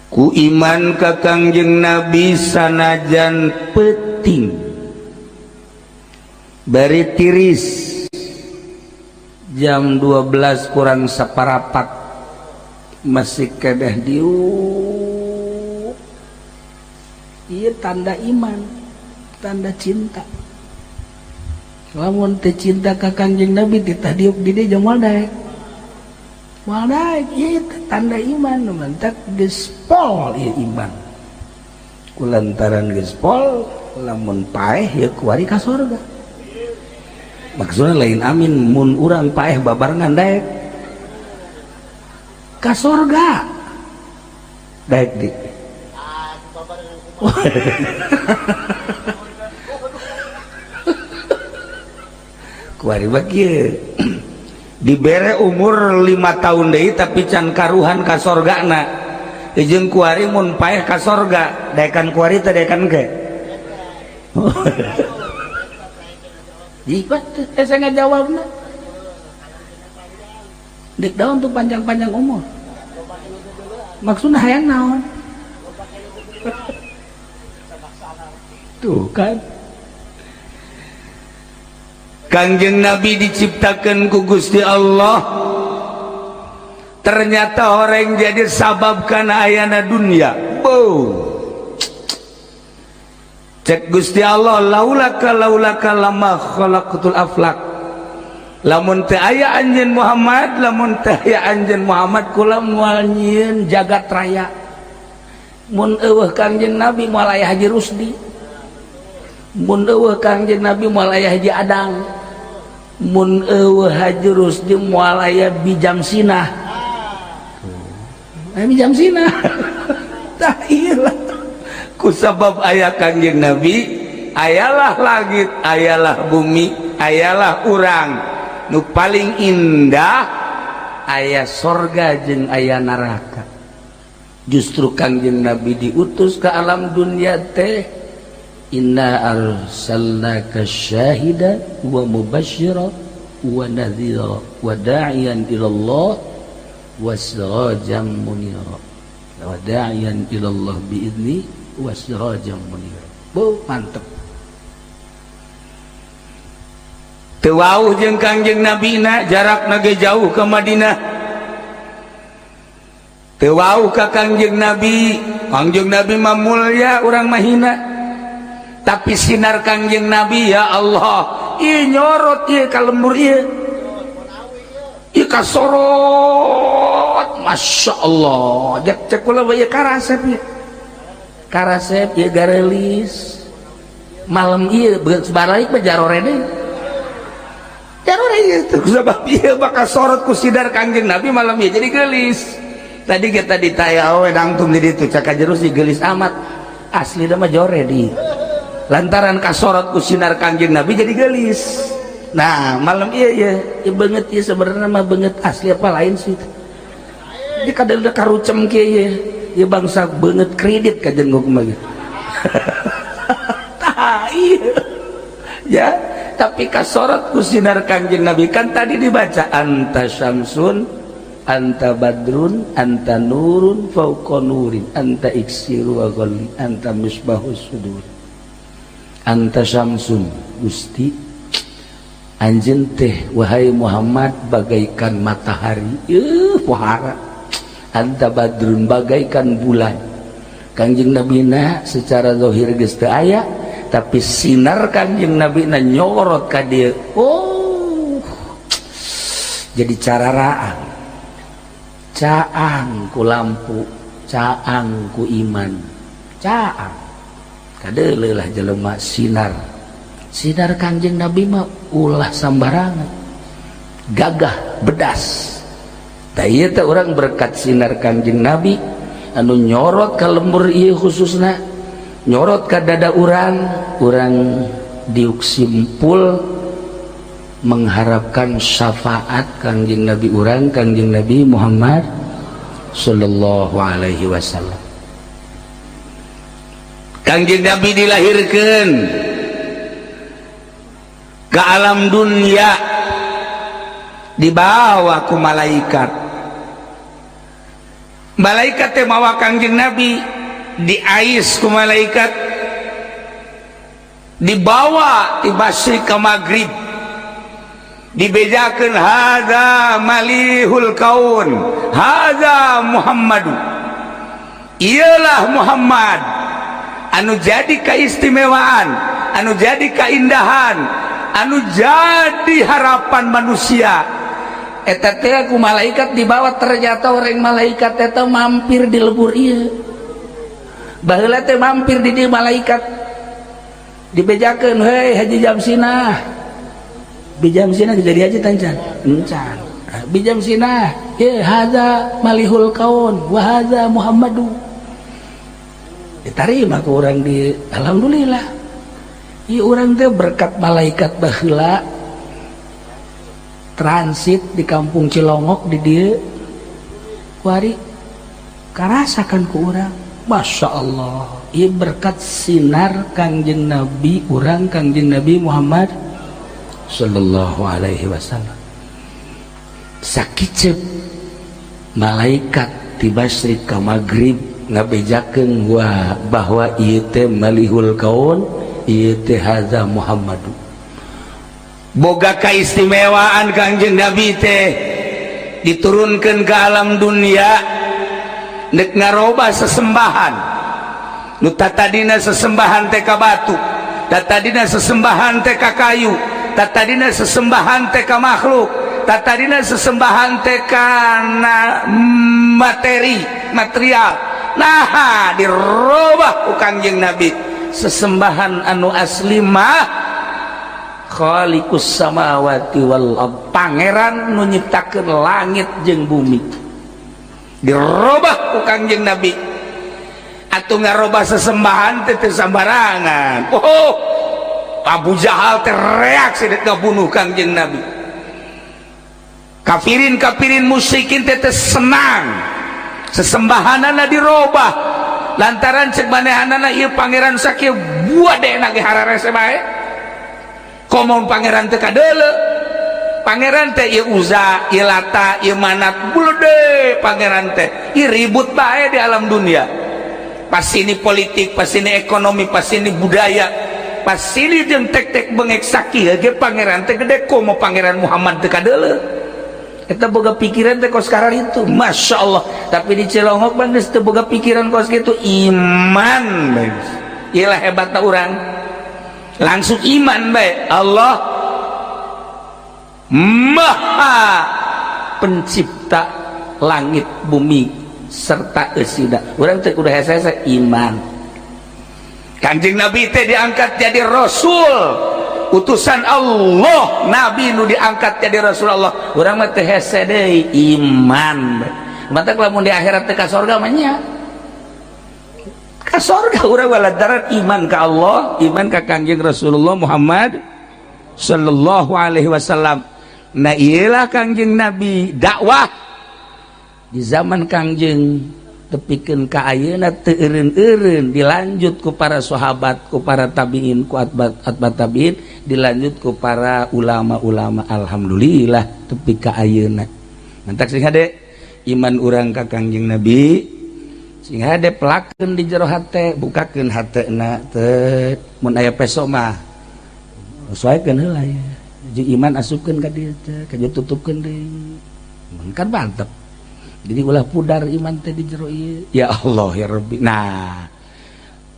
Ku iman ka Kangjeng Nabi sanajan peting bari tiris jam 12 kurang separapat masih kedah diuk. Iya tanda iman, tanda cinta. Lamun teu cinta ka Kangjeng Nabi titah diuk di dieu moal daek, moal daek. Ieu tanda iman, mantak geus pol ieu iman. Kulantaran geus pol, lamun paeh ya kuari ka surga. Maksudnya lain amin mun urang paeh babarengan daek ka surga, daek di kuari bagi dibere umur 5 tahun deui tapi can karuhan ka sorgana. Jeung kuari mun paeh ka sorga daekan kuari teh daekan ke. Jika saya ngajawabna dek daun tuh panjang-panjang umur maksudnya hayang naon. Tuh kan Kangjeng Nabi diciptakan ku Gusti Allah, ternyata orang jadi sabab kana ayana dunia. Boom. Cek Gusti Allah laulaka laulaka lama khalaqatul aflak. Lamun teu aya anjeun Muhammad, lamun teu aya anjeun Muhammad kula moal nyieun jagat raya. Mun eueuh Kangjeng Nabi moal aya Haji Rusdi. Mun eueuh Kangjeng Nabi moal aya Haji Adang. Mun eueuh Haji Rusdi moal aya Bijam Sinah. Bijam Sinah. Tah ieu lah. Ku sabab aya Kangjeng Nabi, ayalah langit, ayalah bumi, ayalah urang. Nu paling indah aya sorga jeung aya neraka. Justru Kangjeng Nabi diutus ke alam dunia teh inna arsalnaka syahida wa mubasyira wa nadhira wa da'iyan ila Allah wa sirajan munira wa da'iyan ila Allah biizni wa sirajan munira. Bu, mantep. Teu wauh jeung Kangjeng Nabi na jarakna ge jauh ke Madinah. Teu wau ka Kangjeng Nabi. Kangjeng Nabi mah mulya, urang mah hina, tapi sinar Kangjeng Nabi, ya Allah, ieu nyorot ieu ka lembur ieu, ieu kasorot, Masya Allah. Cek cek kula ieu karasep, ieu karasep, ieu garelis malam ieu. Balik mah jarore deui, jarore ieu sebab ieu bakal sorot ku sinar Kangjeng Nabi malam ieu, jadi gelis. Tadi kita ditanya, "Oh, dangtum di ditu caka jerus sih gelis amat." Asli mah jore di lantaran kasorot ku sinar Kangjeng Nabi jadi gelis. Nah, malam iya iya iya banget iya, sebenarnya mah banget asli apa lain sih. Di kadang udah karucem kieu iya iya, bangsa banget kredit kajen mah. Tah iya ya, tapi kasorot ku sinar Kangjeng Nabi. Kan tadi dibaca, "Anta syamsun, anta badrun, anta nurun fauqa nurin, anta iksiru wa ghalli, anta misbahus sudur." Anta syamsun, Gusti, anjeun teh, wahai Muhammad, bagaikan matahari, pohara. Anta badrun, bagaikan bulan. Kangjeng Nabina secara zahir geus teu aya, tapi sinar Kangjeng Nabina nyorot ka dieu, oh, jadi cararaang, caang ku lampu, caang ku iman, caang kadeuleuh lah jelema. Sinar sinar Kangjeng Nabi mah ulah sambarangan, gagah bedas. Tah, ieu teh urang berkat sinar Kangjeng Nabi anu nyorot ka lembur ieu, khususna nyorot ka dada urang. Urang diuk simpul mengharapkan syafaat Kangjeng Nabi urang, Kangjeng Nabi Muhammad sallallahu alaihi wasallam. Kangjeng Nabi dilahirkan ke alam dunia, dibawa ku malaikat. Malaikat teh mawa Kangjeng Nabi, diais ku malaikat, dibawa ti masyrik ke maghrib, dibejakan, "Hadza malihul kaun, hadza Muhammadu." Iyalah Muhammad anu jadi keistimewaan, anu jadi keindahan, anu jadi harapan manusia. Eta teh ku malaikat dibawa. Ternyata orang malaikat eta mampir di lebur ieu. Baheula teh mampir di dieu malaikat, dibejakeun, "Hei, Haji Jamsinah." Bijamsina jadi haji tancan encan. Bijamsina ye, "Hadza malihul kaun wa hadza Muhammadu." Diterima ke orang di, alhamdulillah. Ieu urang teh berkat malaikat baheula transit di kampung Cilongok di dieu kuari, karasakan ku urang, Masya Allah. Ieu berkat sinar Kangjeng Nabi urang, Kangjeng Nabi Muhammad sallallahu alaihi wasallam. Sakicep malaikat di masyrik ka maghrib ngabejakeun wa bahwa ieu teh malihul kaun, ieu teh hadza Muhammadu. Boga keistimewaan Kangjeng Nabi teh diturunkan ke alam dunia nek ngaroba sesembahan. Nu tadina sesembahan teh ka batu, tadina sesembahan teh ka kayu, tadina sesembahan teh ka makhluk, tadina sesembahan teh kana materi material. Nah, dirobah ku Kangjeng Nabi. Sesembahan anu asli mah Khaliqus samawati wal ard, pangeran nu nyiptakeun langit jeung bumi. Dirobah ku Kangjeng Nabi. Atuh ngarobah sesembahan teh teu sambarangan. Oh, Abu Jahal teh reaksi dek ngabunuh Kangjeng Nabi. Kafirin kafirin musyrikin teh teh senang sesembahanana dirobah, lantaran cek manehanana, ieu pangeran sakieu buat deh ge hararese bae. Komo pangeran teh kadeuleu, pangeran teh ieu Uza, ieu Lata, ieu Manat, bulede pangeran teh ieu ribut bae di alam dunia. Pas ini politik, pas ini ekonomi, pas ini budaya, pas ini jeung tek-tek bengek sakieu ge pangeran teh gede. Komo pangeran Muhammad teu kadeuleu. Eta boga pikiran teh kos sekarang itu, masya Allah. Tapi di Cilongok mah geus teu boga pikiran kos gitu, iman bae. Iyalah hebatna urang. Langsung iman bae. Allah Maha Pencipta langit bumi serta eusina. Urang teh kudu hese iman. Kanjeng Nabi teh diangkat jadi rasul, utusan Allah. Nabi nu diangkat jadi Rasul Allah, urang mah teu hese deui, iman. Matak lamun di akhirat teh ka sorga mah nya ka sorga urang lantaran iman ka Allah, iman ka Kanjeng Rasulullah Muhammad sallallahu alaihi wasallam. Nah, iyalah Kangjeng Nabi dakwah di zaman Kangjeng tepikeun ka ayeuna teu eureun-eureun, dilanjut ku para sahabat, ku para tabiin, ku atba atba tabiin, dilanjut ku para ulama-ulama. Alhamdulillah tepi ka ayeuna. Mantak sing hade iman urang ka Kangjeng Nabi, sing hade pelakeun di jero hate, bukakeun hatena teh. Mun aya peso mah sesuaikeun heula ya, jeung iman asupkeun ka dieu teh, ka tutupkeun deui mun kan mantep. Jadi ulah pudar iman teh di jero ieu. Ya Allah ya Rabbi. Nah,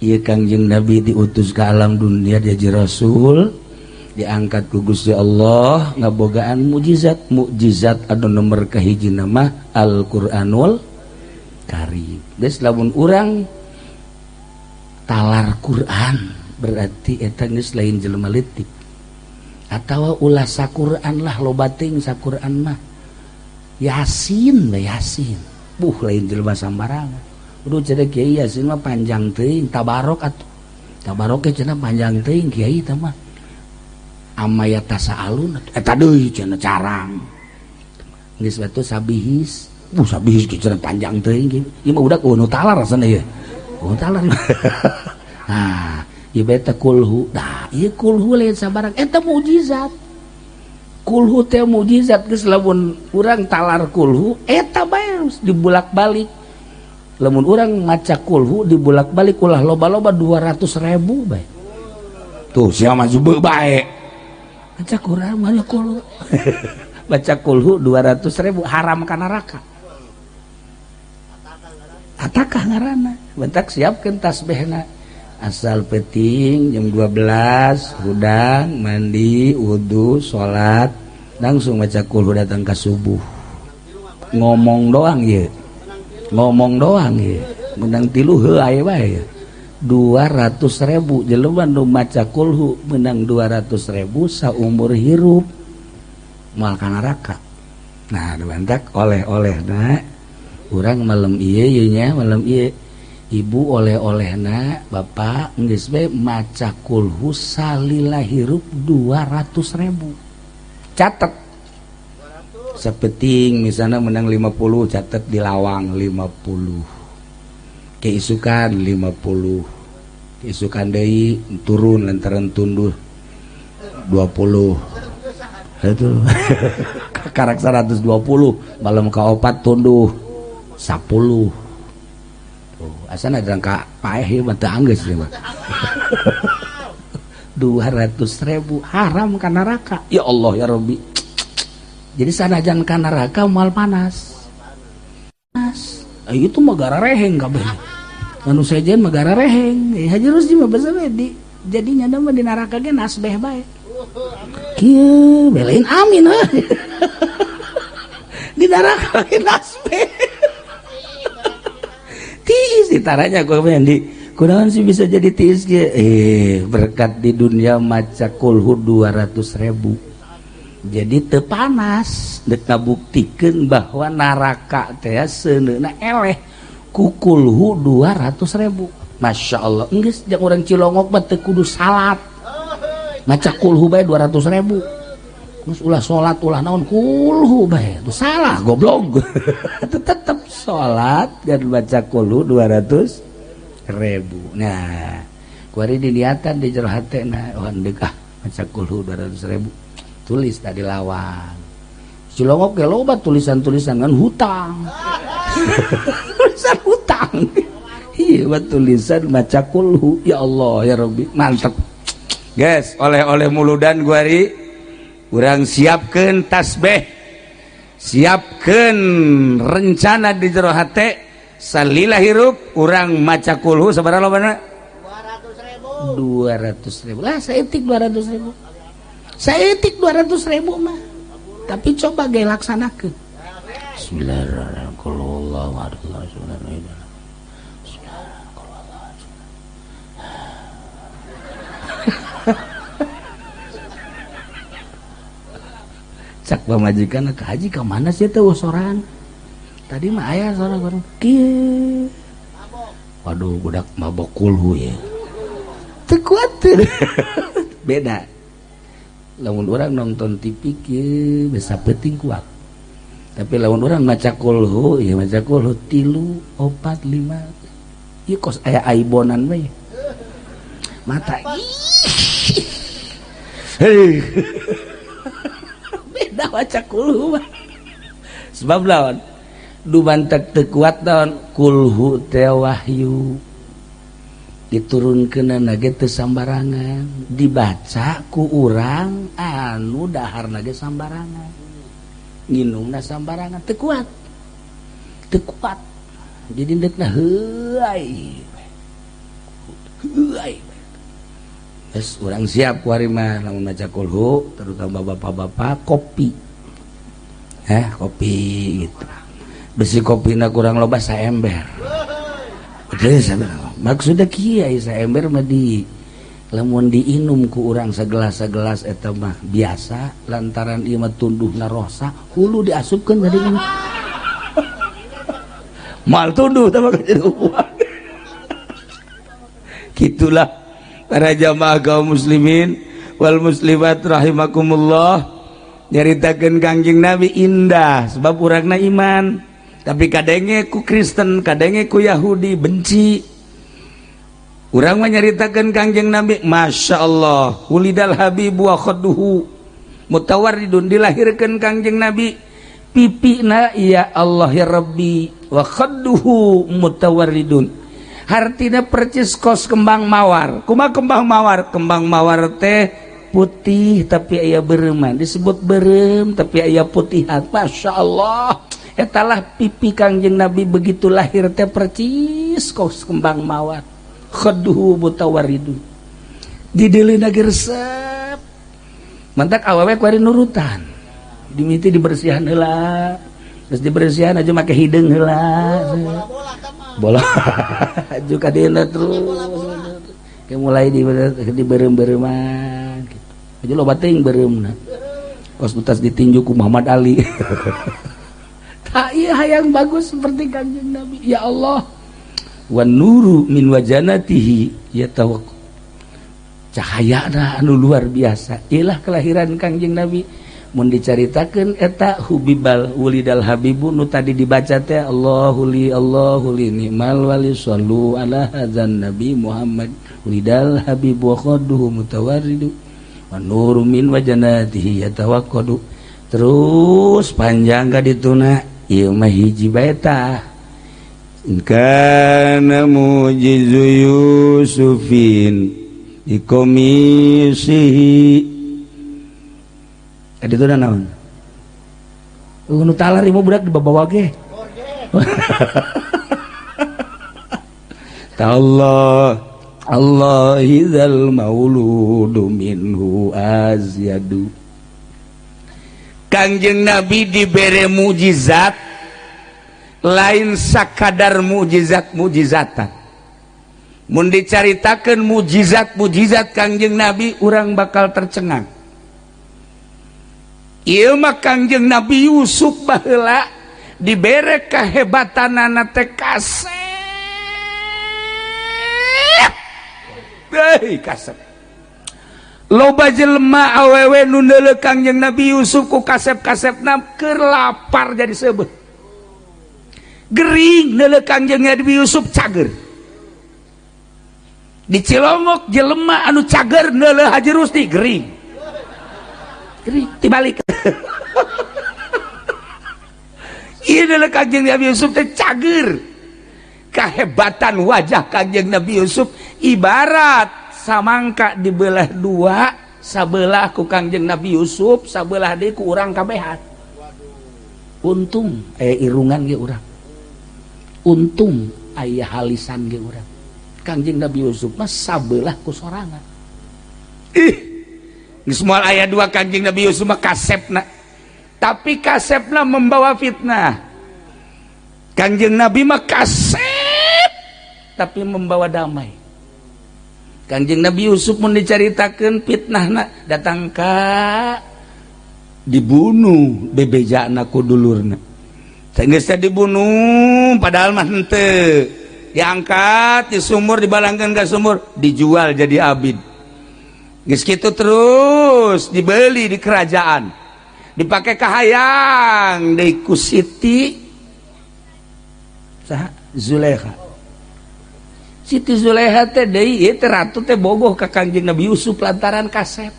ieu Kangjeng Nabi diutus ke alam dunia jadi rasul, diangkat ku Gusti Allah, ngabogaan mukjizat. Mukjizat anu nomor kahiji nama Al-Qur'anul Karim. Geus, lamun urang talar Quran berarti eta geus lain jelema leutik. Atawa ulah saquran lah, loba teuing saquran mah. Yasin lah, Yasin. Buh, lain jelema sambarangan. Udah cenah kiai Yasin mah panjang teuing, tabarok atuh. Tabarok ge cenah panjang teuing kiai tah mah. Amma yatasaalun eta deui cenah carang. Geus batu sabihis. Buh, sabihis ge cenah panjang teuing. Ieu mah udah nu talar rasana ieu. Oh, talar. Nah, ieu beta kulhu. Nah, ieu kulhu lain sabarang, eta mukjizat. Kulhu teh mukjizat. Geus, lamun urang talar kulhu eta bae dibulak-balik. Lamun urang maca kulhu dibulak-balik, ulah loba-loba, 200.000 bae. Tuh siapa maju bae. Baca Quran, baca kulhu. Baca kulhu 200.000 haram ka neraka. Atakah ngaranna? Bentak siapkeun tasbihna. Asal peting jam 12 hudang, mandi, wudhu, sholat, langsung baca kulhu datang ke subuh. Ngomong doang ya, ngomong doang ya, menang tilu heuh bae. 200.000 jelema nu maca kulhu menang 200.000 saumur hirup moal ka neraka. Nah, bantak oleh-oleh na urang malam ieu ieu nya, malam ieu ibu oleh-olehna, bapak, geus bae maca kulhu salila hirup 200.000. Catet sapeting misalnya menang 50, catet di lawang 50, keisukan 50, keisukan deui turun lantaran tunduh 20, itu karak 120. Malam kaopat tunduh 10. Tuh, asana ada paeh ieu mah teu anggeus ieu mah. 200.000 haram ka neraka. Ya Allah ya Rabbi. Jadi sanajan ka neraka moal panas. Panas. Eh, itu mah gara reheng kabeh. Anu sejen mah gara reheng. Eh, Haji Rusdi mah basa we di jadinya mah di neraka ge nasbeh bae. Kieu belain amin heuh. Di neraka ge nasbeh. Tiis ditaranya gua di kunaon sih bisa jadi tiis ge? Eh, berkat di dunia maca kulhu 200.000 jadi teu panas. Dek ngabuktikeun bahwa neraka teh seuneuna eleh ku kulhu 200.000. Masya Allah. Geus, jeung urang Cilongok mah teu kudu salat, maca kulhu bae 200.000. Geus, ulah salat, ulah naon, kulhu bae. Itu salah, goblok. Tetep salat dan baca kulhu 200.000. Nah, kuari diniatan di jero hate. Nah, oh, ndek ah maca kulhu 200.000, tulis tadi lawang. Cilongok ge loba tulisan-tulisan kan hutang, tulisan hutang. Iya, tulisan maca kulhu. Ya Allah ya Rabbi, mantep. Guys, oleh-oleh muludan guari urang siapkan tasbih. Siapkeun rencana di jero hate, salila hirup urang maca kulhu sabaraha lobana? 200.000 lah, saeutik 200.000, saeutik 200.000 mah, tapi coba ge laksanakeun. Bismillahirrahmanirrahim. Qul huwallahu ahad. Bismillahirrahmanirrahim. Cak pamajikan ke haji ke mana sih teh soran tadi mah aya soran bareng kieu. Waduh, budak mabok kulhu ya, teu kuat. Beda lamun orang nonton TV kieu bisa penting kuat, tapi lamun orang maca kulhu ya, maca kulhu 3 4 5 ieu kos aya aibonan we mata. Hei, beda maca kulhu mah. Sebab lawan dumantek teu kuat lawan kulhu teh wahyu diturunkeunana ge teu sambarangan, dibaca ku urang anu daharna ge sambarangan, nginumna sambarangan, teu kuat, teu kuat. Jadi deukna heuay heuay. Geus urang siap ku ari mah lamun maca kulhu, terutama bapak-bapak kopi. Kopi gitu. Besi kopina kurang loba saember. Maksudnya kieu, saember mah di lamun diinum ku urang segelas-segelas eta mah biasa, lantaran ieu mah tunduhna rosa, hulu diasupkeun ka dieu. Mal tunduh teh mah jadi uang. Gitulah para jamaah kaum muslimin wal muslimat rahimakumullah. Nyaritakeun Kangjeng Nabi indah sebab urangna iman, tapi kadenge ku Kristen, kadenge ku Yahudi benci. Urang mah nyaritakeun Kangjeng Nabi, Masya Allah, wulidal habibu wa khadduhu mutawarridun, dilahirkeun Kangjeng Nabi pipina ya Allah ya Rabbi, wa khadduhu mutawarridun, hartina percis kos kembang mawar. Kumaha kembang mawar? Kembang mawar teh putih tapi aya bereuman, disebut berem tapi aya putihan. Masya Allah, etalah pipi Kangjeng Nabi begitu lahir teh percis kos kembang mawar. Khadduhu mutawarridun, dideuleuna ge resep. Mantak awewe kuari nurutan, dimiti dibersihan heula, geus dibersihan aja make hideung heula, bola juga dina terus kayak mulai di berem-bereman gitu. Aja loba teuing beureumna kos utas ditinju ku Muhammad Ali. Tak iya hayang bagus seperti Kangjeng Nabi ya Allah. Wan nuru min wajanatihi yatawak, cahayana anu luar biasa. Ilah kelahiran Kangjeng Nabi mun dicaritakeun eta hubibal wulidal habibu nu tadi dibaca teh Allahu li Allahu li ni'mal wali sallu ala hadzan nabi Muhammad wulidal habibu wa khadduhu mutawarridu wa nuru min wajanatihi yatawaqqadu. Terus panjang ka dituna ieu mah hiji bae tah. Kana mujizu Yusufin dikomisihi. Tadi itu naon? Nu talar ieu budak dibawa ge. Allah Allah idzal mauludu minhu azyadu. Kangjeng Nabi dibere mukjizat lain sakadar mukjizat-mukjizatan. Mun dicaritakeun mukjizat-mukjizat Kangjeng Nabi urang bakal tercengang. Ieu mah Kangjeng Nabi Yusuf baheula dibere kehebatanana teh kasep. Hei kasep. Loba jelema awewe nu neuleuh Kangjeng Nabi Yusuf ku kasep-kasepna keur lapar jadi seubeuh. Gering neuleuh Kangjeng Nabi Yusuf cager. Di Cilongok jelema anu cager neuleuh Haji Rusdi gering. Gering dibalik. Ieu neuleuh Kangjeng Nabi Yusuf teh cager. Kehebatan wajah Kangjeng Nabi Yusuf ibarat samangka dibelah dua, sabelah ku Kangjeng Nabi Yusuf, sabelah deui ku urang kabehan. Untung aya irungan ge urang, untung aya halisan ge urang. Kangjeng Nabi Yusuf mah sabelah ku sorangan. Ih, geus moal aya dua. Kangjeng Nabi Yusuf mah kasepna, tapi kasepna membawa fitnah. Kangjeng Nabi mah kasep, tapi membawa damai. Kangjeng Nabi Yusuf mun dicaritakeun fitnahna, datang ka dibunuh, bebejana ku dulurna. Geus dibunuh, padahal mah henteu, diangkat di sumur, dibalangkeun ka sumur, dijual jadi abid. Geus kitu terus dibeli di kerajaan, dipakai kahayang deui ku Siti saha? Zulaikha. Siti Zulaikha teh deui ieu teh ratu teh bogoh ka Kangjeng Nabi Yusuf lantaran kasep.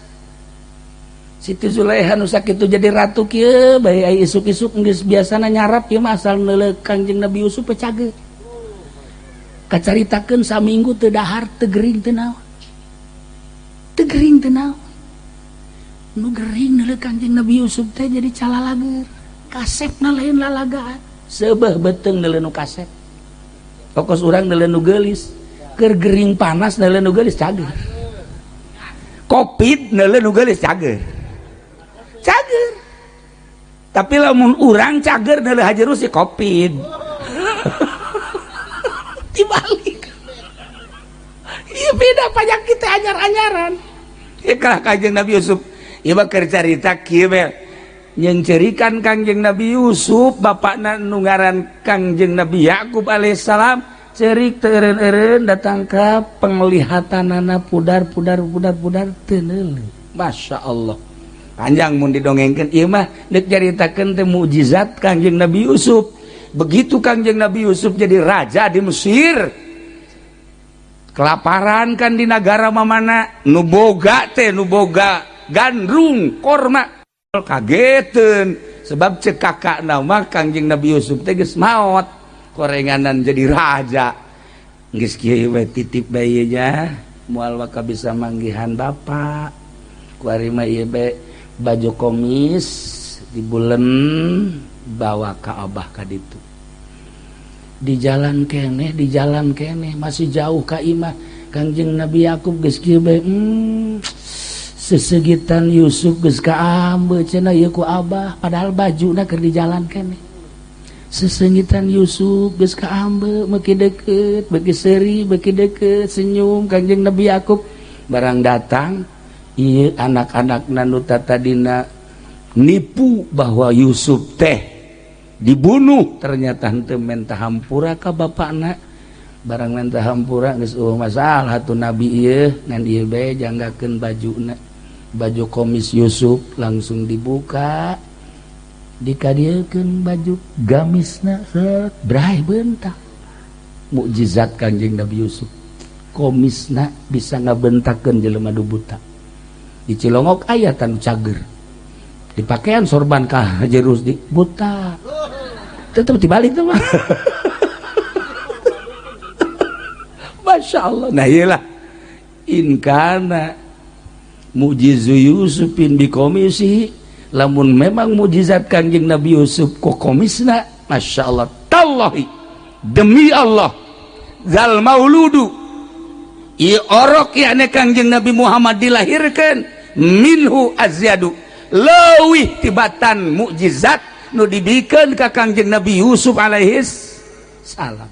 Siti Zulaikha nu sakitu jadi ratu kieu bae, ai isuk-isuk geus biasana nyarap ieu mah, asal neuleuh Kangjeng Nabi Yusuf pecage. Kacaritakeun saminggu teu dahar, teu gering, teu naon, teu gering, teu naon. Nu gering neuleuh Kangjeng Nabi Yusuf teh jadi calalager. Kasepna lain lalagaan, seubeuh beuteung neuleuh nu kasep. Pokos urang neuleuh nu geulis, keur gering panas neuleuh nu geulis cager, Covid neuleuh nu geulis cager cager. Tapi lamun urang cager neuleuh Haji Rusi, Covid. Dibalik. Iya, beda pajak kita, anyar-anyaran. Ya kalah Kanjeng Nabi Yusuf. Ieu mah keur carita kieu we. Nyeungceurikan Kangjeng Nabi Yusuf, bapakna nu ngaran Kangjeng Nabi Yakub alaihissalam cerik teu eureun-eureun, datang ka penglihatanana pudar pudar pudar pudar, teu neuleuh. Masya Allah. Panjang mun didongengkeun ieu mah, deuk caritakeun teh mukjizat Kangjeng Nabi Yusuf. Begitu Kangjeng Nabi Yusuf jadi raja di Mesir, kelaparan kan di negara mamana, nu boga teh nu boga gandrung korma kageten, sebab cek kakak nama Kangjeng Nabi Yusuf teh geus maot, korenganan jadi raja. Geus kieu we, titip bae nya, moal waka bisa manggihan bapak. Kuari mah ieu bae, baju komis dibulen, bawa ka abah ka ditu. Di jalan keneh, di jalan keneh, masih jauh ka imah, Kangjeng Nabi Yakub geus kieu bae, sesegitan Yusuf geus kaambe cenah ieu ku abah." Padahal bajuna keur di jalan keneh. Sesengitan Yusuf geus kaambe, beuki deket, beuki seuri, beuki deket, senyum Kangjeng Nabi Yakub. Barang datang ieu anak-anak nu tadina nipu bahwa Yusuf teh dibunuh, ternyata henteu, menta hampura ka bapakna. Barang menta hampura, geus euweuh masalah tuh. Nabi ieu ngan ieu bae, janggakeun bajuna, baju komis Yusuf langsung dibuka, dikadieukeun baju gamisna, set bray bentak. Mukjizat Kanjeng Nabi Yusuf, komisna bisa ngabentakeun jelema nu buta. Di Cilongok aya tanu cager, dipakean sorban ka Haji Rusdi, buta tetep, dibalik tuh mah. Masya Allah. Nah, iyalah, in kana mujizu Yusufin bikomisi, lamun memang mujizat Kanjeng Nabi Yusuf ku komisna, Masya Allah, tallahi, demi Allah, zal mauludu, ieu orok yakni Kangjeng Nabi Muhammad dilahirkan, minhu azyadu, leuwih tibatan mukjizat nu dibikeun ka Kangjeng Nabi Yusuf alaihis salam.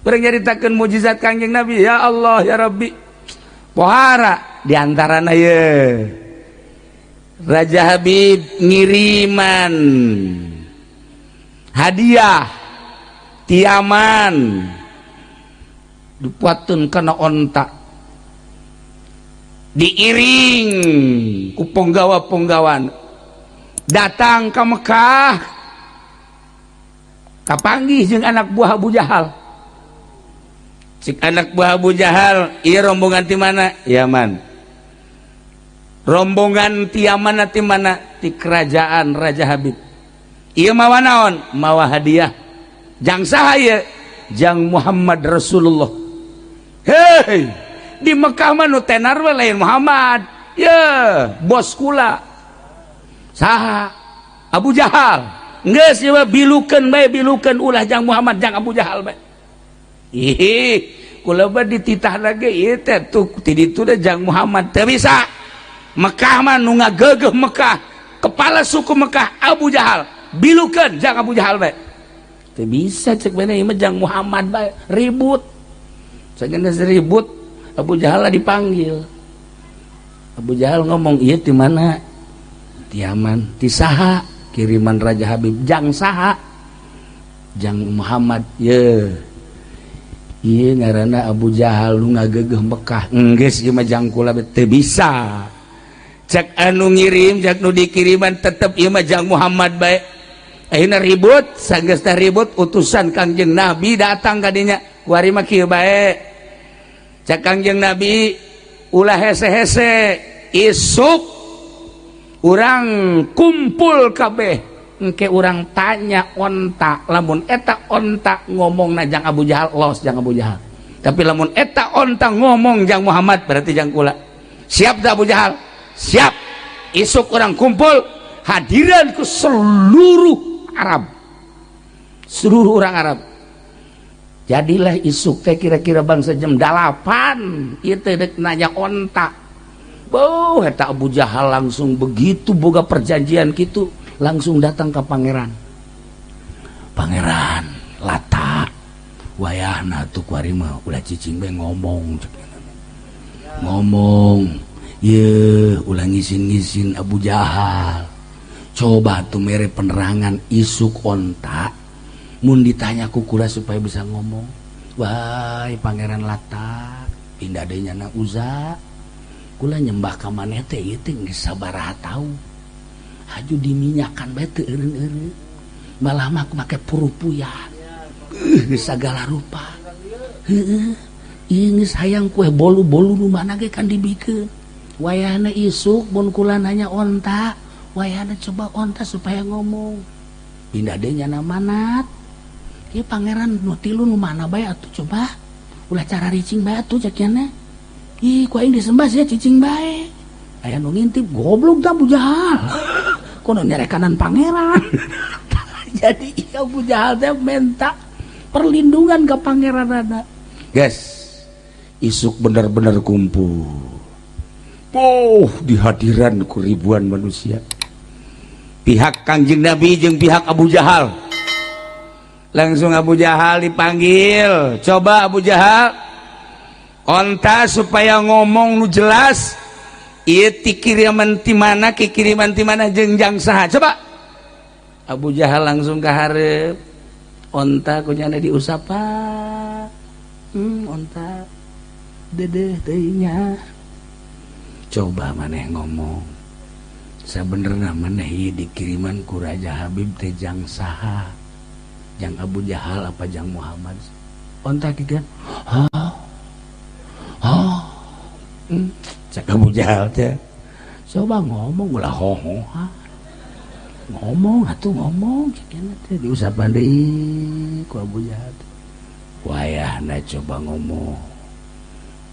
Urang nyaritakeun mukjizat Kangjeng Nabi, ya Allah ya Rabbi, pohara diantarana ye Raja Habib ngiriman hadiah ti Yaman, dipuatun kana onta, diiring ku penggawa-penggawan, datang ke Mekah, kapanggih jeung anak buah Abu Jahal. Cik anak buah Abu Jahal, "Iya, rombongan ti mana?" "Yaman." "Rombongan ti mana? Ti mana?" "Ti kerajaan Raja Habib." "Iya, mawa naon?" "Mawa hadiah." "Jang saha ieu?" "Jang Muhammad Rasulullah." "Hei, di Mekah mah nu tenar we lain Muhammad ya, bos kula." "Saha?" "Abu Jahal." Geus ieu bilukeun bae, bilukeun, ulah jang Muhammad, jang Abu Jahal bae. Ih, kula mah dititah lagi ieu teh tuh ti ditu teh jang Muhammad. Teu bisa, Mekah mah nu ngagegeuh Mekah, kepala suku Mekah Abu Jahal, bilukeun jang Abu Jahal bae. Teu bisa, cek bene ieu mah jang Muhammad bae. Ribut. Sageuna ribut, Abu Jahal dipanggil. Abu Jahal ngomong, "Ieu di mana?" "Ti Yaman." "Ti saha?" "Kiriman Raja Habib." "Jang saha?" "Jang Muhammad." "Ye, ieu ngaranna Abu Jahal nu ngagegeuh Mekah. Enggeus, ieu mah jang kula." "Teu bisa, cek anu ngirim, cek nu dikiriman, tetep ieu mah jang Muhammad bae." Akhirnya ribut. Sanggeus teh ribut, utusan Kangjeng Nabi datang kadinya. "Kuari mah kieu bae," cek Kangjeng Nabi, "ulah hese-hese, isuk urang kumpul kabeh, engke urang tanya onta. Lamun eta onta ngomong na jang Abu Jahal, los jang Abu Jahal. Tapi lamun eta onta ngomong jang Muhammad, berarti jang kula. Siap dah, Abu Jahal?" "Siap." Isuk urang kumpul, hadiran ke seluruh Arab, seluruh orang Arab. Jadilah isuk teh kira-kira bangsa jam 8 itu dek nanya onta. Oh, eta Abu Jahal langsung begitu boga perjanjian gitu, langsung datang ke pangeran, Pangeran Lata. "Wayahna tuh kuari mah ulah cicing bae, ngomong, ngomong ye, ulah ngisin-ngisin Abu Jahal. Coba tuh mere penerangan isuk onta mun ditanya ku kula supaya bisa ngomong." "Wahai Pangeran Lata, pindah deui nyana Uza, kula nyembah ka maneh teh ieu teh geus sabaraha taun. Haju diminyakan bae teu eureun-eureun, malah mah make purupuyan, geus sagala rupa. Heueuh, ieu geus hayang kue bolu-bolu nu mana ge kan dibikeun. Wayahna isuk mun kula nanya onta, wayahna coba onta supaya ngomong." Pindah deui nyana Manat, "Ieu pangeran nu tilu nu mana bae atuh, coba ulah cara ricing bae atuh," cek nya. "Ih, ku aing disembah sia cicing bae." Aya nu ngintip, "Goblok tah Abu Jahal, kono nyarekanan pangeran." Jadi Abu Jahal teh minta perlindungan ke pangeran ada. Guys, isuk bener-bener kumpul. Oh, di hadiran ku ribuan manusia, pihak Kangjeng Nabi jeung pihak Abu Jahal. Langsung Abu Jahal dipanggil. "Coba Abu Jahal, onta supaya ngomong nu jelas. Ieu ti kiriman ti mana, kiriman ti mana, jeung jang saha, coba." Abu Jahal langsung ke hareup onta, kunyana diusapan. Onta dedeh teuingnya, "Coba maneh ngomong sabenerna, maneh ieu dikiriman ku Raja Habib teh jang saha? Jang Abu Jahal apa jang Muhammad?" Onta kieu, "Oh, oh." Cek Abu Jahal teh, "Coba ngomong, ulah hoho, ngomong atuh, ngomong." Cek teh diusapan deui ku Abu Jahal. "Wayahna coba ngomong,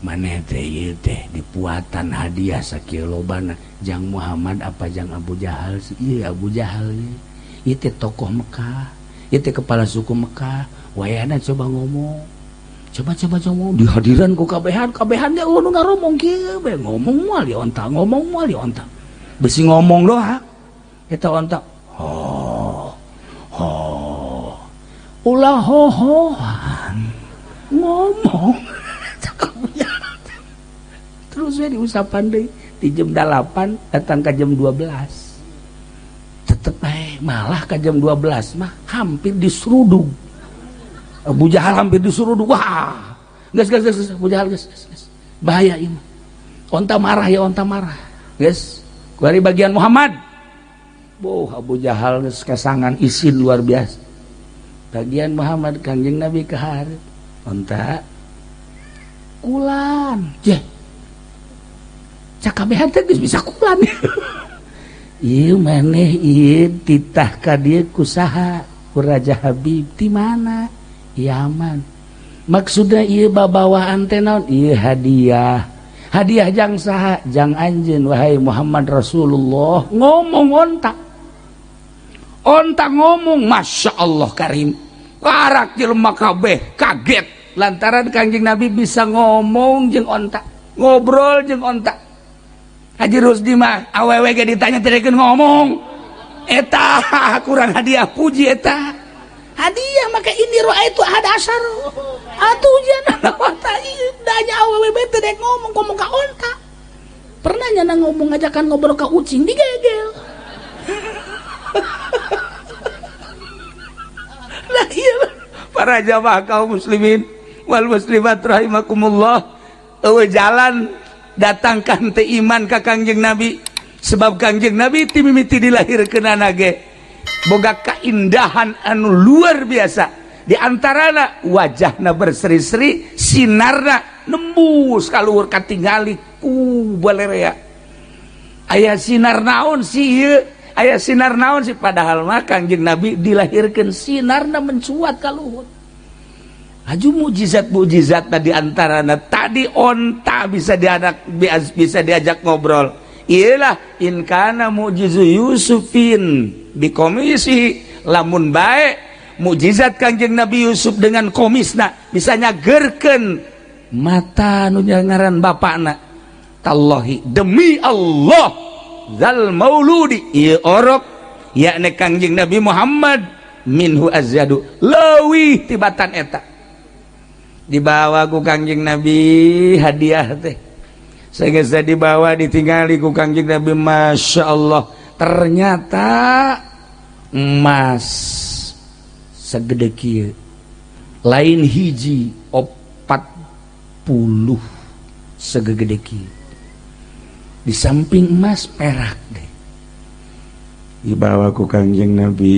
maneh teh ieu teh dipuatan hadiah sakieu lobana, jang Muhammad apa jang Abu Jahal sih?" "Ieu Abu Jahal ieu, ieu teh tokoh Mekah, ieu teh kepala suku Mekah. Wayahna coba ngomong, coba, coba, coba." Di hadiran ku kabehan, kabehan ge nu ngaromong kieu bae, ngomong moal di onta, ngomong moal di onta. Besi ngomong doa eta onta, "Ho ho." "Ulah hohohan, ngomong." Terus we diusapan deui di jam 8 datang ke jam 12 tetep bae. Malah ke jam 12 mah hampir diseruduk Abu Jahal, hampir diseruduk. "Wah, geus, geus, geus, Abu Jahal, geus, geus, geus, bahaya ieu mah. Onta marah ya, onta marah. Geus, dari bagian Muhammad." Boh, Abu Jahal geus kesangan isin luar biasa. Bagian Muhammad, Kanjeng Nabi ke hareup. "Onta, kulan je." Cakabehan teh geus bisa kulan. "Ieu maneh ieu titah ka dieu ku saha?" "Ku Raja Habib." "Ti mana?" "Yaman." "Maksudna ieu babawaan teh naon?" "Ieu hadiah." "Hadiah jang saha?" "Jang anjeun, wahai Muhammad Rasulullah." Ngomong onta. Onta ngomong, Masya Allah Karim. Karak jelema kabeh kaget lantaran Kangjeng Nabi bisa ngomong jeung onta, ngobrol jeung onta. Haji Rusdi mah awewe ge ditanya teu ngomong. Eta kurang hadiah puji eta. Hadiah maka ini roa itu ada asar. Atuh ujian onta ieu danya awewe teh dek ngomong ngomong ka onta. Pernah nyana ngomong ngajakan ngobrol ka ucing digegel. Lah iya para jamaah kaum muslimin wal muslimat rahimakumullah, eueuh jalan datangkan teh iman ka Kangjeng Nabi, sebab Kangjeng Nabi ti mimiti dilahirkeunana ge boga kaindahan anu luar biasa. Di antarana wajahna berseri-seri, sinarna nembus kaluhur katingali ku balerea. Aya sinar naon sih ieu? Aya sinar naon sih? Padahal mah Kangjeng Nabi dilahirkeun sinarna mencuat ka luhur. Aju mukjizat-mukjizat tadi antarana tadi onta bisa diadak bisa diajak ngobrol. Iyalah in kana mu'jizu Yusufin bikomisi, lamun bae mukjizat Kangjeng Nabi Yusuf dengan komisna bisa nyagerkeun mata nu ngaran bapakna. Tallahi demi Allah zal mauludi ieu orok yakni Kangjeng Nabi Muhammad minhu azyadu leuwih tibatan eta. Dibawa ku Kangjeng Nabi hadiah teh. Sehingga dibawa ditinggali ku Kangjeng Nabi, Masya Allah ternyata emas segede kieu lain hiji 40 segede kieu. Di samping emas perak deh dibawa ku Kangjeng Nabi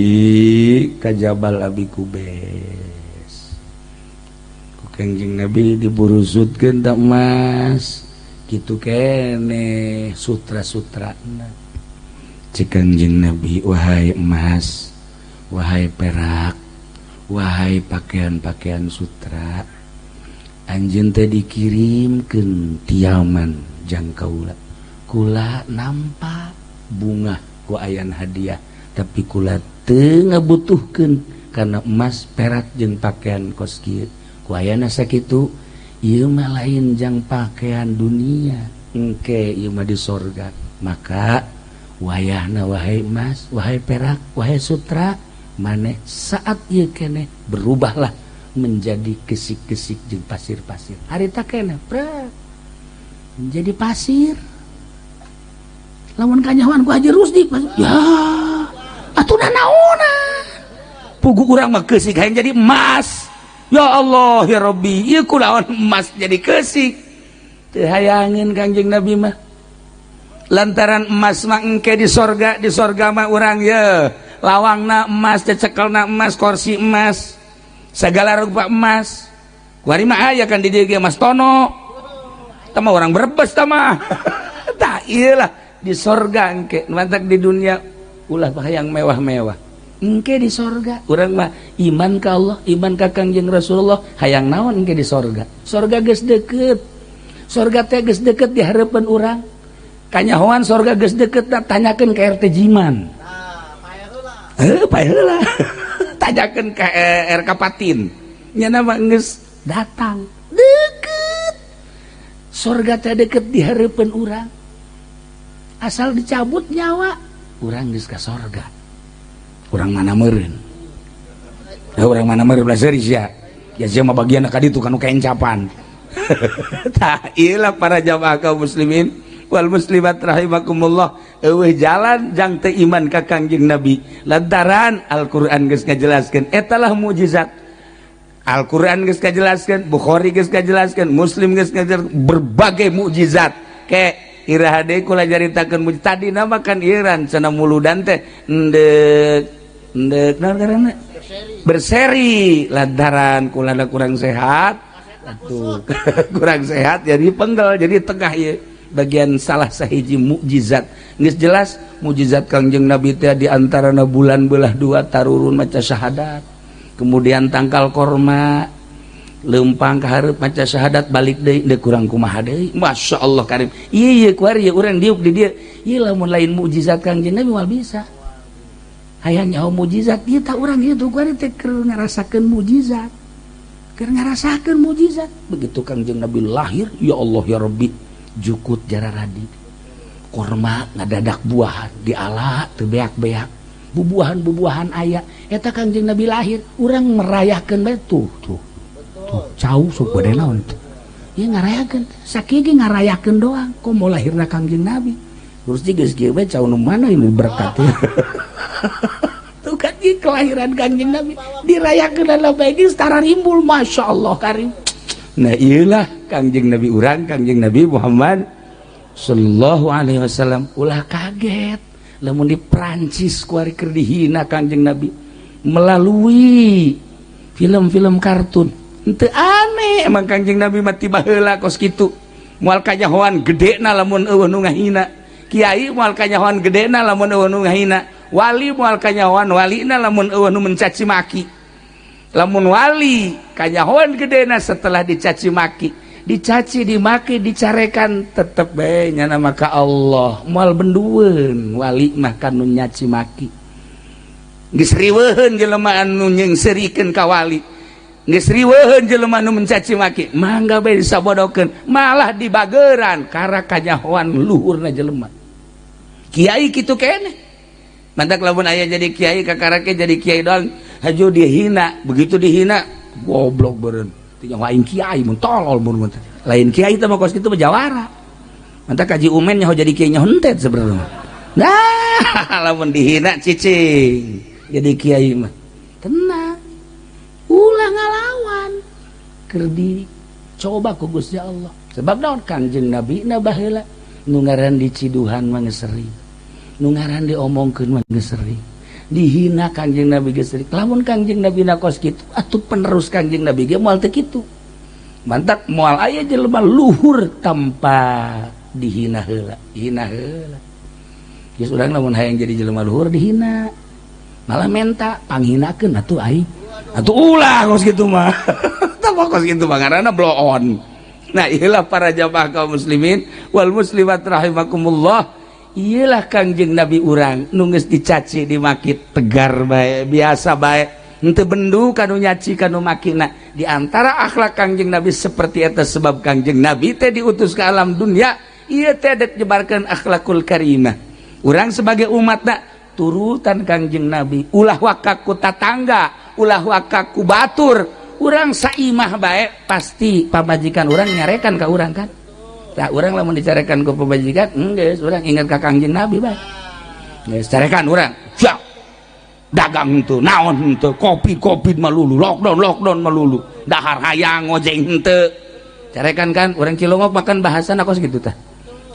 ka Jabal Abi Kubes. Ku Kangjeng Nabi diburusutkeun tak emas kitu kene sutra-sutrana. Cek Kangjeng Nabi, wahai emas, wahai perak, wahai pakaian-pakaian sutra, anjeun teh dikirimkeun tiaman jang kaula. Kula nampak bunga ku ayan hadiah, tapi kula teu ngabutuhkeun karena emas perak jeung pakaian kos kieu. Ku ayana sakitu ieu mah lain jang pakaian dunia, engke ieu mah di sorga. Maka wayahna wahai emas, wahai perak, wahai sutra, maneh saat ieu keneh berubahlah menjadi kesik-kesik jeung pasir-pasir. Harita keneh prek menjadi pasir. Lamun kanyahoan ku Haji Rusdi, ya atuh naona pugu urang mah keusik hayang jadi emas. Ya Allah ya Rabbi, ieu kulawan emas jadi keusik teu hayangeun Kangjeng Nabi mah. Lantaran emas mah engke di sorga, di sorga mah urang ye lawangna emas, cecekelna emas, kursi emas, segala rupa emas. Kuari mah aya kan di dieu ge Mas Tono. Tah mah orang Brebes tah mah. Tah ieu lah di sorga engke, mantak di dunia ulah hayang mewah-mewah. Engke di sorga urang mah iman ka Allah, iman ka Kangjeng Rasulullah, hayang naon engke di sorga. Sorga geus deket. Sorga teh geus deket di hareupeun urang. Kanyahoan sorga geus deket, tanyakeun ka RT Jiman. Heuh, pae heula. Tanyakeun ka RK Patin. Nya mah geus datang. Deket. Sorga teh deket di hareupeun urang. Asal dicabut nyawa, urang geus ka sorga. Urang mana meureun? Ya urang mana meureun belah seuri sia. Ya sia mah bagian ka ditu kanu kaencapan. Tah ieu lah para jamaah kaum muslimin wal muslimat rahimakumullah, eueuh jalan jang teu iman ka Kangjeng Nabi lantaran Al-Qur'an geus ngajelaskeun eta lah mukjizat. Al-Qur'an geus ngajelaskeun, Bukhari geus ngajelaskeun, Muslim geus ngajelaskeun berbagai mukjizat. Ke iraha deui kula caritakeun mukjizat tadi nama kan iran cenah muludan teh endek endek naon ngaranna berseri lantaran kulana kurang sehat atuh kurang sehat jadi penggal jadi tengah ieu bagian salah sahiji mukjizat. Geus jelas mukjizat Kangjeng Nabi teh di antarana bulan belah dua tarurun maca syahadat, kemudian tangkal korma lempang ka hareup maca syahadat balik deui deui kurang kumaha deui. Masya Allah Karim, ieu ieu kuari urang diuk di dieu ieu lamun lain mukjizat Kangjeng Nabi moal bisa. Hayang nyaho mujizat kita urang itu kuari teh keur ngarasakeun mujizat. Keur ngarasakeun mujizat. Begitu Kangjeng Nabi lahir, ya Allah ya Rabbi, jukut jararadi. Korma ngadadak buahan diala teu beak-beak. Bubuahan-bubuahan aya. Eta Kangjeng Nabi lahir, urang merayakeun bae tuh tuh. Tuh, cau sok bade naon tuh. Ieu ngarayakeun, sakieu ge ngarayakeun doang. Komo lahirna Kangjeng Nabi. Terus geus kieu bae cau nu mana ini berkat. Tuh kan ieu kelahiran Kangjeng Nabi dirayakeun lah bae geus tararimbul, Masya Allah karim. Nah iyalah Kangjeng Nabi urang, Kangjeng Nabi Muhammad sallallahu alaihi wasallam. Ulah kaget lamun di Prancis kuari keur dihina Kangjeng Nabi melalui film-film kartun. Henteu aneh, emang Kangjeng Nabi mati baheula kos kitu. Moal kanyahoan gedena lamun euweuh nu ngahina. Kiai moal kanyahoan gedena lamun euweuh nu ngahina. Wali moal kanyahoan walina lamun euweuh nu mencaci maki. Lamun wali kanyahoan gedena setelah dicaci maki, dicaci dimaki dicarekan, tetep bae nyana maka Allah moal bendueun wali mah kanu nyaci maki. Geus riweuheun jelema anu nyeungseurikeun ka wali, geus riweuheun jelema anu mencaci maki, mangga bae disabodokeun, malah dibageran kara kanyahoan luhurna jelema. Kiai kitu keneh. Mantak lamun aya jadi kiai kakarake jadi kiai doang haju dihina, begitu dihina goblok beureun. Teu nyaho aing kiai mun tolol mun lain kiai teh mah kos kitu mah jawara. Mantak kaji umen nyaho jadi kiai nyaho hentet sebenarnya. Nah, lamun dihina cicing jadi kiai mah tenang. Ulah ngalawan. Keur dicoba ku Gusti Allah. Sebab naon? Kangjeng Nabi na baheula nu ngaran diciduhan mah geus sering. Nu ngaran diomongkeun mah geus sering. Dihina Kangjeng Nabi geus sering. Lamun Kangjeng Nabi na kos kitu, atuh penerus Kangjeng Nabi ge moal teu kitu. Mantak moal aya jelema luhur tanpa dihina heula, hina heula. Geus urang lamun hayang jadi jelema luhur dihina. Malah menta panghinakeun atuh aing. Atuh ulah kos kitu mah. Tah kos kitu mah ngaranna bloon. Nah, iyalah para jamaah kaum muslimin wal muslimat rahimakumullah. Iyalah Kangjeng Nabi urang nu geus dicaci dimaki tegar bae, biasa bae. Henteu bendu kanu nyaci kanu makina. Di antara akhlak Kangjeng Nabi seperti eta, sebab Kangjeng Nabi teh diutus ke alam dunia ieu teh dek nyebarkeun akhlakul karimah. Urang sebagai umatna turutan Kangjeng Nabi, ulah waka ku tatangga, ulah waka ku batur. Urang saimah bae pasti pamajikan urang nyarekan ka urang kan. Tah urang lamun dicarekan ku pamajikan, geus urang ingat ka Kangjeng Nabi bae. Geus carekan urang, siap. Dagang henteu, naon henteu, kopi-kopi malulu, lockdown lockdown malulu, dahar hayang ngojeng henteu. Carekan kan urang Cilongok makan bahasan kos kitu tah.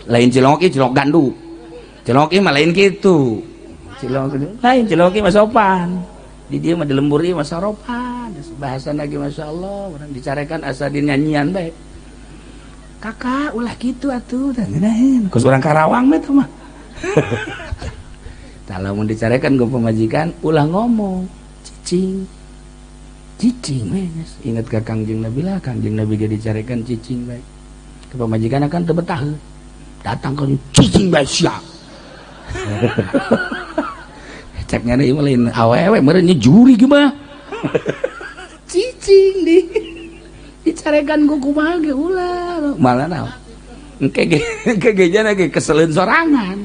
Lain Cilongok ieu, Cilongok gandu. Cilongok ieu mah lain kitu. Cilongok lain, Cilongok ieu mah sopan. Di dieu mah di lembur ieu mah saropan. Bahasan lagi Masya Allah, urang dicarekan asa dinyanyian bae. Kakak ulah kitu atuh tah ngeunaheun. Kos urang Karawang mah teh mah. Tah lamun dicarekan ku pamajikan ulah ngomong, cicing. Cicing we geus. Ingat ka Kangjeng Nabi lah, Kangjeng Nabi ge dicarekan cicing bae. Ke pamajikan akan teu betah. Datang ke cicing bae sia. Cek nyana ieu mah lain awewe meureun juri mah. Cicing di dicarekan ku kumaha ge ulah. Malah naon? Engke ge engke ge jana ge keseleun sorangan.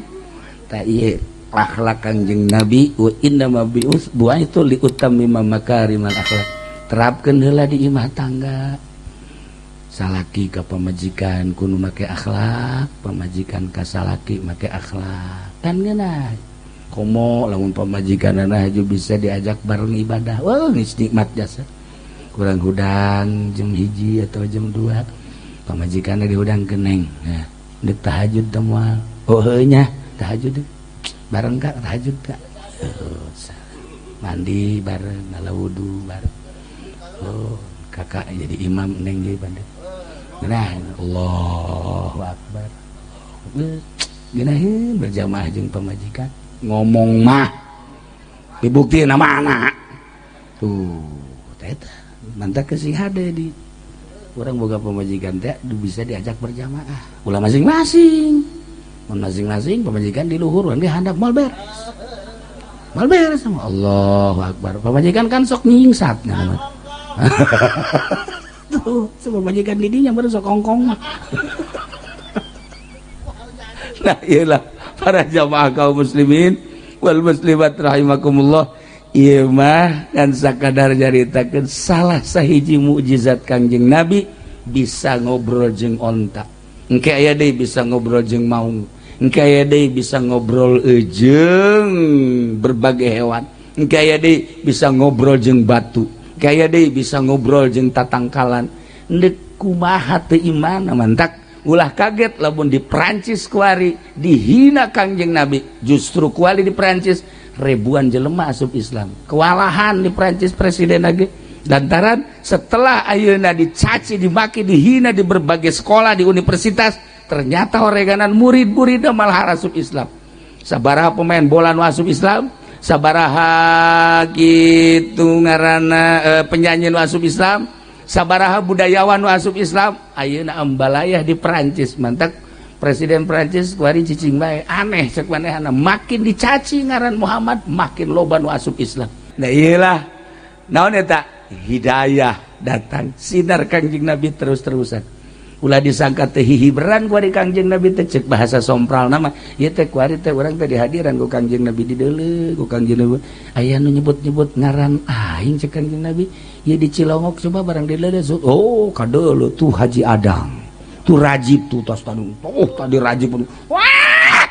Tah ieu akhlak Kangjeng Nabi, wa inna ma bu'itsu li utammima makarimal akhlak. Terapkeun heula di imah tangga. Salaki ka pamajikan kudu make akhlak, pamajikan ka salaki make akhlak. Kan ngeunah. Komo lamun pamajikanana haju bisa diajak bareng ibadah. Wah, geus nikmat jasa. Kurang hudang jam 1 atau jam 2 pamajikanna dihudang keneng. Nah, dek tahajud teh moal. Oh heuh nya, tahajud bareng kak, tahajud kak. Oh, mandi bareng, ngala wudu bareng. Oh, kakak jadi imam, neng jadi bandit. Nah, Allahu Akbar. Geunaheun berjamaah jeung pamajikan. Ngomong mah dibukti nama anak. Tuh, eta mantak kesing hade di urang boga pamajikan teh bisa diajak berjamaah. Ulah masing-masing. Mun masing-masing pamajikan di luhur, urang di handap moal beres. Mal beres sama Allahu Akbar. Pamajikan kan sok nyingsat nya. Tuh, sama majikan didinya baru sok kongkong mah. Nah, iyalah para jamaah kaum muslimin wal muslimat rahimakumullah. Ieu mah dan sakadar nyaritakeun salah sahiji mukjizat Kangjeng Nabi bisa ngobrol jeung onta. Engke aya deui bisa ngobrol jeung maung. Engke aya deui bisa ngobrol jeung berbagai hewan. Engke aya deui bisa ngobrol jeung batu. Engke aya deui bisa ngobrol jeung tatangkalan. Ndek kumaha teu iman mantak ulah kaget lamun di Prancis kuari dihina Kangjeng Nabi. Justru kuari di Prancis ribuan jelema asup Islam. Kewalahan di Prancis presiden lagi. Lantaran setelah ayeuna dicaci, dimaki, dihina di berbagai sekolah, di universitas, ternyata oreganan murid-muridna malah asup Islam. Sabaraha pemain bola nu asup Islam, sabaraha kitu ngaranna penyanyi nu asup Islam, sabaraha budayawan nu asup Islam, ayeuna ambalayah di Prancis. Mantak Presiden Prancis kuari cicing bae, aneh cek manehna, makin dicaci ngaran Muhammad makin loba nu asup Islam. Nah iyalah naon eta hidayah datang sinar Kangjeng Nabi terus-terusan. Ulah disangka teh hihiberan kuari Kangjeng Nabi teh, cek bahasa sompral nama ieu teh kuari teh urang teh dihadiran ku Kangjeng Nabi dideuleu ku Kangjeng Nabi, aya nu nyebut-nyebut ngaran aing cek Kangjeng Nabi ieu di Cilongok, coba barang dideuleu, oh kadeuleu tuh Haji Adang tuh Rajib tuh tos tadi, oh tadi Rajib, wah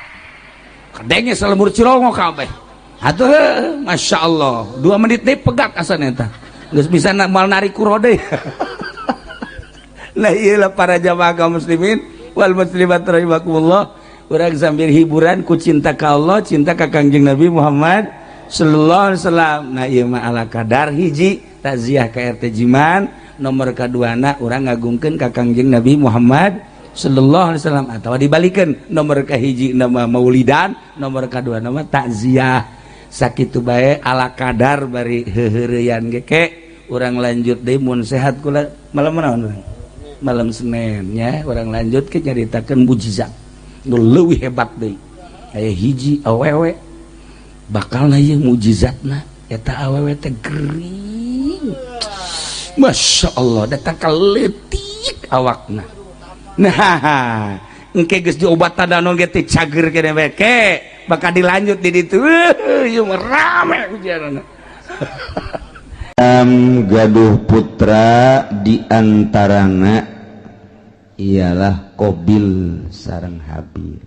kadenge salembur Cilongok kabeh atuh. Masya Allah, 2 menit deh pegat asan eta geus bisa mal narik kurode. Nah iyalah para jamaah kaum muslimin wal muslimat rahimakumullah, urang sambil hiburan ku cinta ka Allah, cinta ka Kangjeng Nabi Muhammad sallallahu alaihi wasallam. Nah ieu mah ala kadar hiji takziah ka RT Jiman, nomor kaduana urang ngagungkeun ka Kangjeng Nabi Muhammad sallallahu alaihi wasallam, atau dibalikeun nomor kahiji nama maulidan, nomor kadua nama takziah. Sakitu bae ala kadar bari heuheureyan ge ke urang lanjut deui mun sehat kula malam naon urang malam Senin nya, urang lanjut ke nyaritakeun mukjizat nu leuwih hebat deui. Aya hiji awewe bakal ieu mukjizatna, eta awewe teh gering, Masya Allah, datang ka leutik awakna. Nah engke geus diobatan naon ge teh cager kene bae ke bakal dilanjut di ditu. Ieu mah rame ujianna. Gaduh putra diantarana ialah Qobil sareng Habil.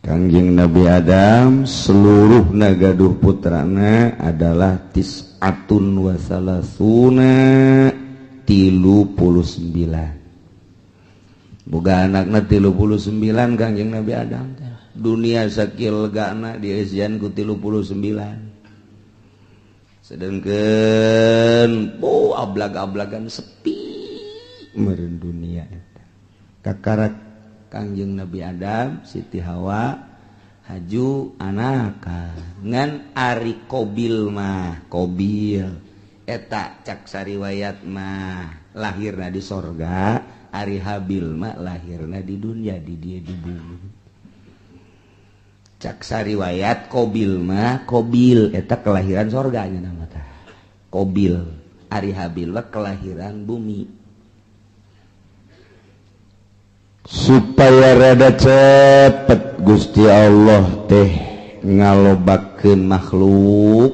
Kangjeng Nabi Adam seluruh gaduh putrana adalah tis'atun wasalasuna 39. Boga anakna 39 Kangjeng Nabi Adam. Dunia sakil legana dieusian ku 39. Sedangkan oh ablag-ablagan sepi meureun dunia eta. Kakarak Kangjeng Nabi Adam Siti Hawa haju anaka ngan ari Qobil mah, Qobil eta cak sariwayat mah lahirna di sorga, ari Habil mah lahirna di dunia, di dia di bumi. Cak sariwayat Qobil mah, Qobil eta kelahiran sorganya nama tah Qobil, ari Habil mah kelahiran bumi. Supaya rada cepet Gusti Allah teh ngalobakeun makhluk,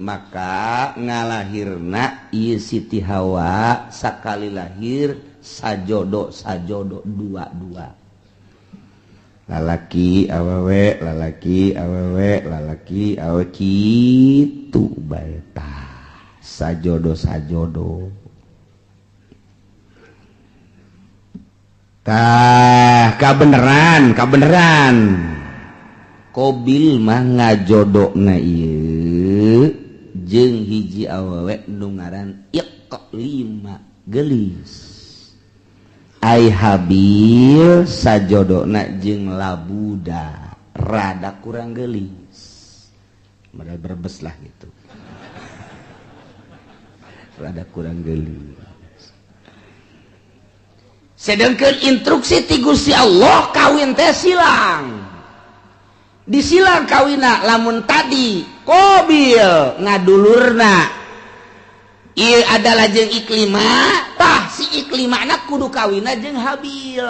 maka ngalahirna ieu Siti Hawa sakali lahir sajodo sajodo dua-dua, lalaki awewe, lalaki awewe, lalaki awewe, kitu bae tah sajodo sajodo. Tah kabeneran kabeneran Qobil mah ngajodona ieu jeung hiji awewe nu ngaran Iqlima geulis. Ai Habil sajodona jeung Labuda rada kurang geulis, modal berbes lah gitu, rada kurang geulis. Sedangkan instruksi ti Gusti Allah kawin teh silang. Disilang kawina, lamun tadi Kobil ngadulurna ieu adalah jeung Iklima, tah si Iklima anak kudu kawina jeung Habil.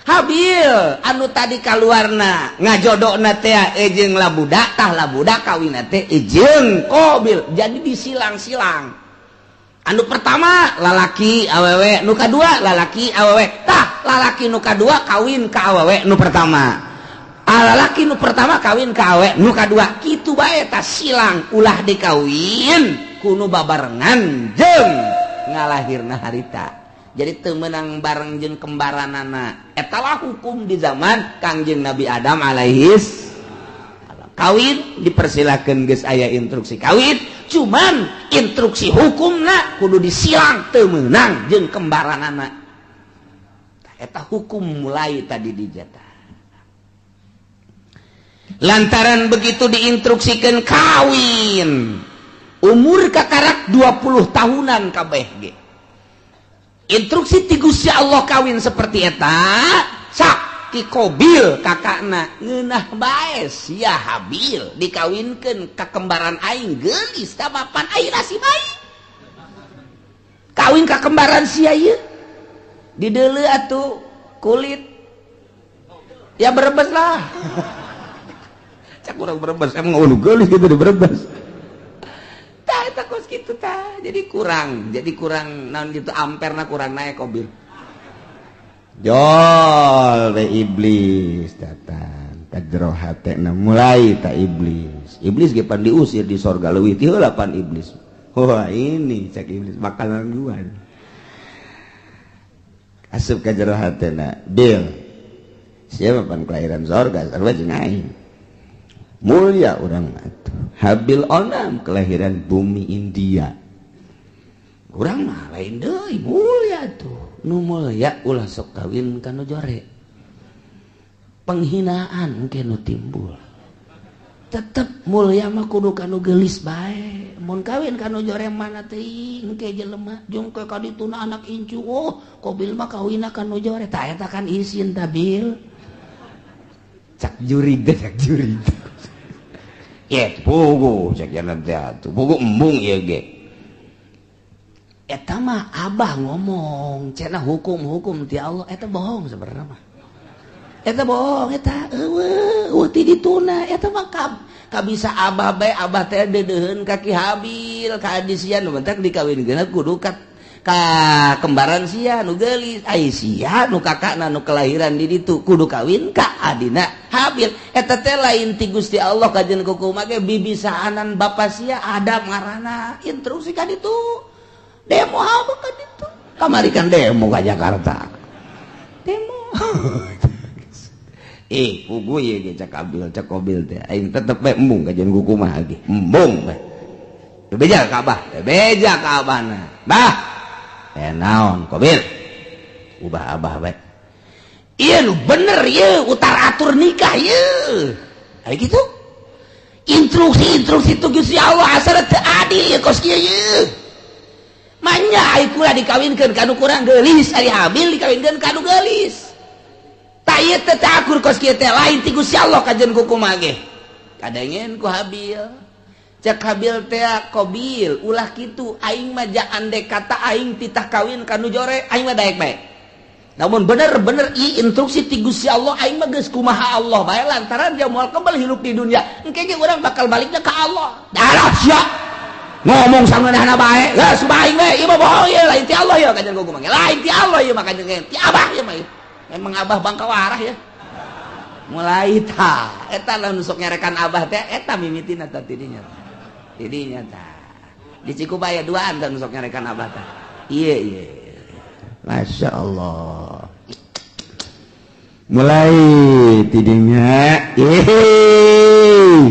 Habil anu tadi kaluarna ngajodokna teh jeung Labuda, tah Labuda kawina teh jeung Kobil. Jadi disilang-silang, anu pertama lalaki awewe, nu kadua lalaki awewe. Tah lalaki nu kadua kawin ka awewe nu pertama, lalaki nu pertama kawin ka awewe nu kadua, kitu bae. Tah silang, ulah dikawin ku nu babarengan jeung ngalahirna harita, jadi teu meunang bareng jeung kembaranana. Etalah hukum di zaman Kangjeng Nabi Adam alaihis. Kawin dipersilakan, geus aya instruksi kawin, cuman instruksi hukumna kudu disilang, teu meunang jeung kembaranana. Eta hukum mulai tadi dijatah. Lantaran begitu diinstruksikan kawin, umur kakarak 20 tahunan kabeh ge. Instruksi ti Gusti Allah kawin seperti eta, sak ti Kobil kakakna ngeunah bae sia Habil dikawinkeun ka kembaran aing, geulis tamapan aing nasib aing kawin ka kembaran sia ieu, dideuleu atuh kulit ya Brebes lah. Cak urang Brebes emang ulu geulis gitu di Brebes. Tah eta kos kitu tah, jadi kurang naon gitu, amperna kurang naik. Kobil jol we, iblis datang ka jero hatena, mulai tak iblis. Iblis ge pan diusir di sorga, leuwih ti heula pan iblis. Wah, ini cek iblis makanan gua. Asup ka jero hatena, "Bil, siapa pan kelahiran sorga, sarua jeung aing, mulia urang atuh. Habil onam kelahiran bumi India, urang mah lain deui, mulia tuh." Nu mulia ulah sok kawin ka nu jore, penghinaan ke nu timbul. Tetep mulia mah kudu ka nu geulis bae. Mun kawin ka nu jore mana teuing ke jelema jung ke kadituna anak incu, "Oh, Kobil mah kawinna ka nu jore." Tah eta kan isin tabil. Cak jurig teh, cak jurig ye, pugu cek jalan teh atuh, pugu embung ieu ge. Eta mah abah ngomong cenah hukum-hukum ti Allah, eta bohong sebenarnya mah. Eta bohong eta, eueuh eueuh ti dituna eta mah. Kabisa abah bae, abah teh deudeuheun ka Ki Habil ka adi sia nu bentak dikawinkeun kudu ka kembaran sia nu geulis, ai sia nu kakakna nu kelahiran di ditu kudu kawin ka adina Habil. Eta teh lain ti Gusti Allah kajen kuku ge, bibisaanan bapa sia Adam ngaranna, instruksi ka ditu. Demo apa ka ditu kamari kan, demo ka Jakarta, demo. Eh, pugu ieu ge cak Abil, cak Kobil teh aing tetep bae embung kajian kuku mah ge, embung bae. Beja ka abah, beja ka abahna. "Bah, eh naon, Kobil?" "Ubah abah bae ieu nu bener ieu, utar atur nikah ieu." Aya kitu instruksi, instruksi tu Gusti Allah asal teu adil ieu kos kieu ieu. Manya ai kula dikawinkeun ka nu kurang geulis, ari Habil dikawinkeun ka nu geulis. Tah ieu teh teu akur kos kieu teh, lain ti Gusti Allah kajen kukumaha ge. Kadengen ku Habil. Cek Habil teh, "Kobil, ulah kitu, aing mah ja andek kata aing titah kawin ka nu jore, aing mah daek bae. Namun bener-bener i instruksi ti Gusti Allah, aing mah geus kumaha Allah bae, lantaran dia moal kebal hirup di dunia. Engke ge urang bakal baliknya ka Allah." "Darah sia. Ngomong sangeunahna bae. Geus aing we, ieu mah bohong ieu, lain ti Allah ieu kajen kumaha. Lain ti Allah ieu mah kajen ti abah ieu mah. Memang abah bangka warah ya." Mulai ta eta lah nu sok nyarekan abah teh, eta mimitina tah tidinya. Tidinya tah. Di Cikubaya duaan tah nu sok nyarekan abah tah. Iya. Masya Allah, mulai tidinya ih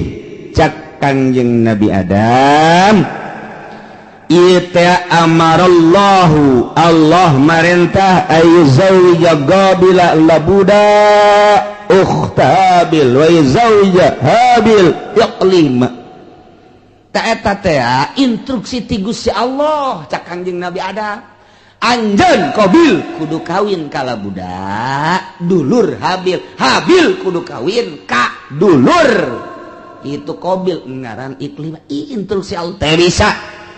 cak Kangjeng Nabi Adam. Ita amarallahu, Allah marentah ayyuzawwija Qabila labuda ukhta Habil wa yuzawwija Habil Iqlima. Ta eta teh instruksi ti Gusti Allah. Cak Kangjeng Nabi Adam, Anjeun Qabil kudu kawin kala budak dulur Habil, Habil kudu kawin ka dulur itu Qabil ngaran Iklimah. Instruksi Allah teh bisa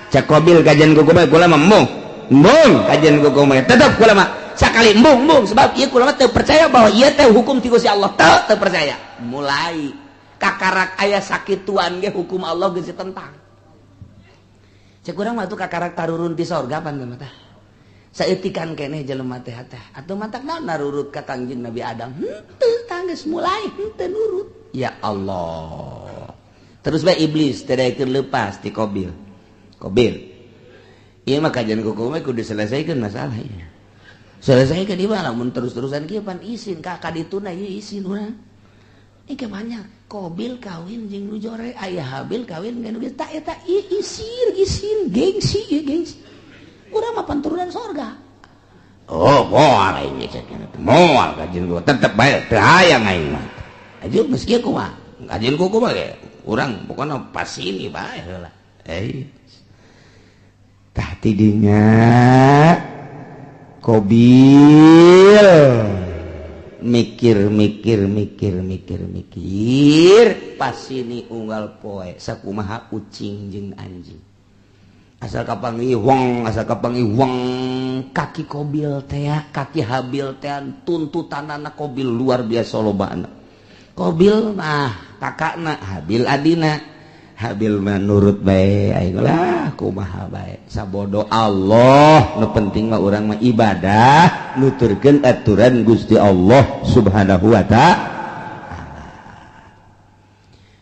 cak Qabil kajian kuku mah kula mah embung embung kajian kuku mah tetep kula mah sakali embung embung sebab ieu kula mah teu percaya bahwa ieu teh hukum ti Gusti Allah, teu teu percaya. Mulai kakarak aya sakituan ge hukum Allah geus tentang cek urang mah tuh kakarak tarurun ti sorga pan mah tah saeutikan keneh jelema teh teh atuh matak naon narurut ka Kangjeng Nabi Adam henteu tanggeus mulai henteu nurut. Ya Allah, terus bae iblis teh daekeun leupas ti Qabil. Qabil ieu mah kajian kuku mah kudu diselesaikan masalah ieu, selesaikan ieu mah. Lamun terus-terusan kieu pan isin ka kadituna ieu isin urang. Ieu banyak Qabil kawin jeung nu jore, aya Habil kawin jeung nu geus tak eta isin isin gengsi ieu gengsi. Urang mah turunan sorga. Oh, moal aing cek moal kajian gua tetep bae teu hayang aing mah. Aju geus kieu kumaha? Kajian kuku mah ge urang pokona pas ini bae heula. Eh. Tah tidinya Qabil mikir mikir mikir mikir mikir pas ini unggal poe sakumaha ucing jeung anjing asal kapanggih wong, asal kapanggih wong, kaki Qabil teh, kaki Habil teh tuntutanana Qabil luar biasa lobana. Qabil mah kakakna, Habil adina. Habil mah nurut bae aing lah kumaha bae sabodo Allah, nu penting mah urang mah ibadah nuturkeun aturan Gusti Allah Subhanahu wa ta'ala.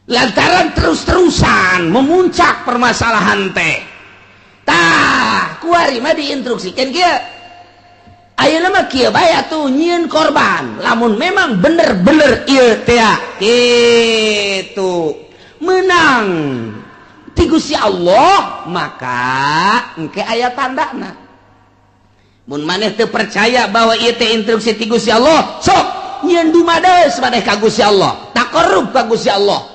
Lantaran terus-terusan memuncak permasalahan teh, tah kuari mah diinstruksikan kieu. Ayeuna mah kieu bae atuh nyieun korban lamun memang bener-bener ieu teh kitu menang ti Gusti Allah, maka engke aya tandana. Mun maneh teu percaya bahwa ieu teh instruksi ti Gusti Allah, sok nyieun dumades maneh ka Gusti Allah, taqarrub ka Gusti Allah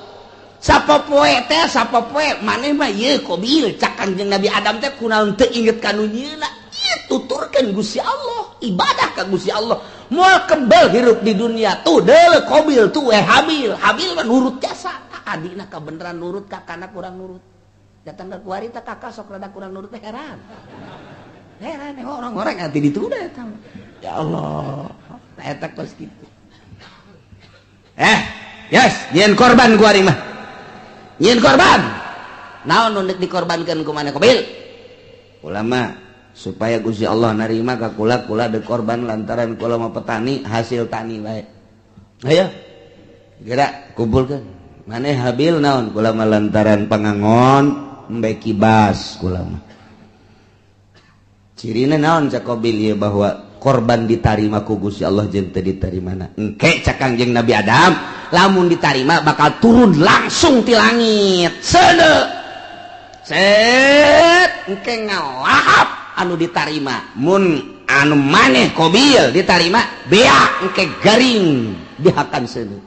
sapopoe teh sapopoe maneh mah ieu Qabil cak Kangjeng Nabi Adam teh kunaon teu inget ka nu nyieunna. Ieu tuturkeun Gusti Allah, ibadah ka Gusti Allah moal kebel hirup di dunia tuh deuleu Qabil tuh Habil. Habil mah nurut jasa adina kabeneran nurut, kakana kurang nurut. Datang ke kuari teh kakak sok rada kurang nurut teh heran heran orang-orang nanti ditunda eta. Ya Allah, eta kos kitu. Yes, nyieun korban kuari mah, nyieun korban naon nu deuk dikorbankeun ku maneh Qabil? Ulama supaya Gusti Allah narima ka kula, kula deuk korban lantaran kula mah petani hasil tani bae. Ayo gerak kumpulkeun. Maneh Habil naon? Kula mah lantaran pangangon embe kibas kula mah. Cirina naon cak Qabil ieu bahwa korban ditarima ku Gusti Allah jeung teu ditarimana? Engke cak Kangjeng Nabi Adam lamun ditarima bakal turun langsung ti langit seuneu set engke ngalahap anu ditarima. Mun anu maneh Qabil ditarima beak engke garing dihakan seuneu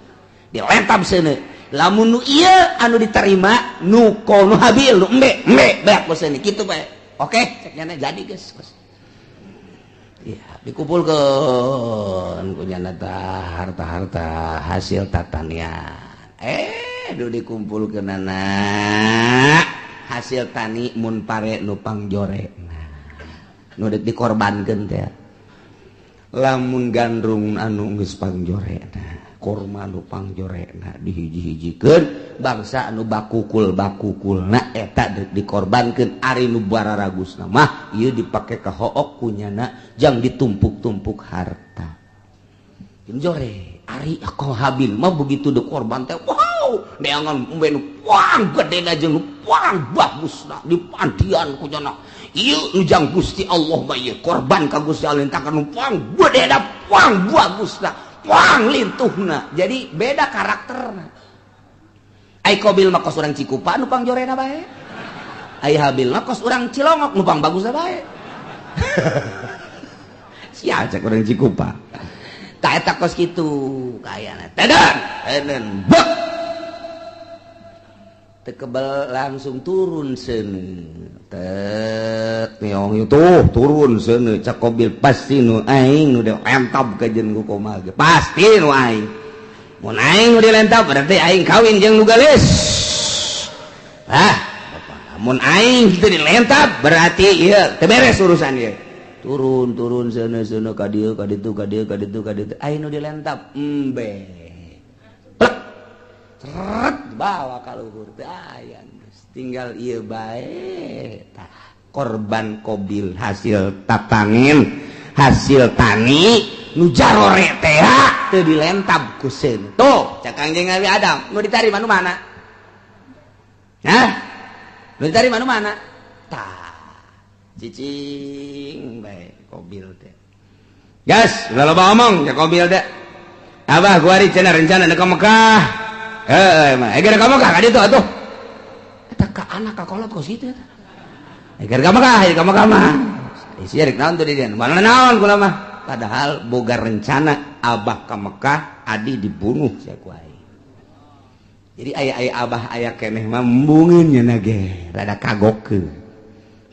dilentab seuneu. Lamun nu ieu anu diterima nu nu Habil nu embe embe beak ku seuneu kitu bae. Oke cek nyana jadi geus. Ya dikumpulkeun ku nyana tah harta-harta hasil tatanian. Duh dikumpulkeunana hasil tani mun pare nu pangjorena nu deuk dikorbankeun teh. Lamun gandrung anu geus pangjorena, korma nu pangjorena dihiji-hijikeun bangsa anu bakukul-bakukulna eta deuk dikorbankeun. Ari nu bararagusna mah ieu dipake ka hook kunyana jang ditumpuk-tumpuk harta jore. Ari ko Habil mah begitu deuk korban teh wow neangan embe nu pang gedena jeung nu pang bagusna dipandian kunyana ieu nu jang Gusti Allah mah ieu korban ka Gusti Allah takan nu pang gedena pang bagusna pang lintuhna. Jadi beda karakterna. Ai Qabil mah kos urang Cikupa nu pangjorena bae, ai Habil mah kos urang Cilongok nu pang bagusna bae. Sia cek urang Cikupa tah eta kos kitu kayana teden teden bek. Teu kebel, langsung turun seuneu. Tet meong tuh turun seuneu. Cak Kobil, "Pasti nu aing nu dilentab kajeun ku komal ge, pasti nu aing. Mun aing nu dilentab, berarti aing kawin jeung nu geulis. Ah, mun aing teu dilentab, berarti ieu teu beres urusan ieu." Turun, turun seuneu, seuneu ka dieu, ka ditu, ka dieu, ka ditu, ka ditu. Aing nu dilentab, embe plek, seret, bawa ka luhur. Teu aya, tinggal ieu bae. Tah, korban Kobil hasil tatangin, hasil tani nu jarore teh teu dilentab ku seuneu. Tuh, cak Kangjeng Nabi Adam, "Nu ditarima nu mana? Hah? Nu ditarima nu mana?" Tah, cicing bae Kobil teh. "Gas, ulah loba omong," cak Kobil teh. "Abah, kuari cenah rencana ka Mekah." "Heeh, mah eh ka Mekah ka ditu atuh." Eta ka anak ka kolot kos kitu eta. "Eh, ka Mekah, ka Mekah mah. Isi rek naon tuh di dieu? Mana naon kula mah." Padahal boga rencana abah ka Mekah, adi dibunuh sia ku aing. Jadi aya-aya abah aya keneh mah embungeun nya ge rada kagokeun.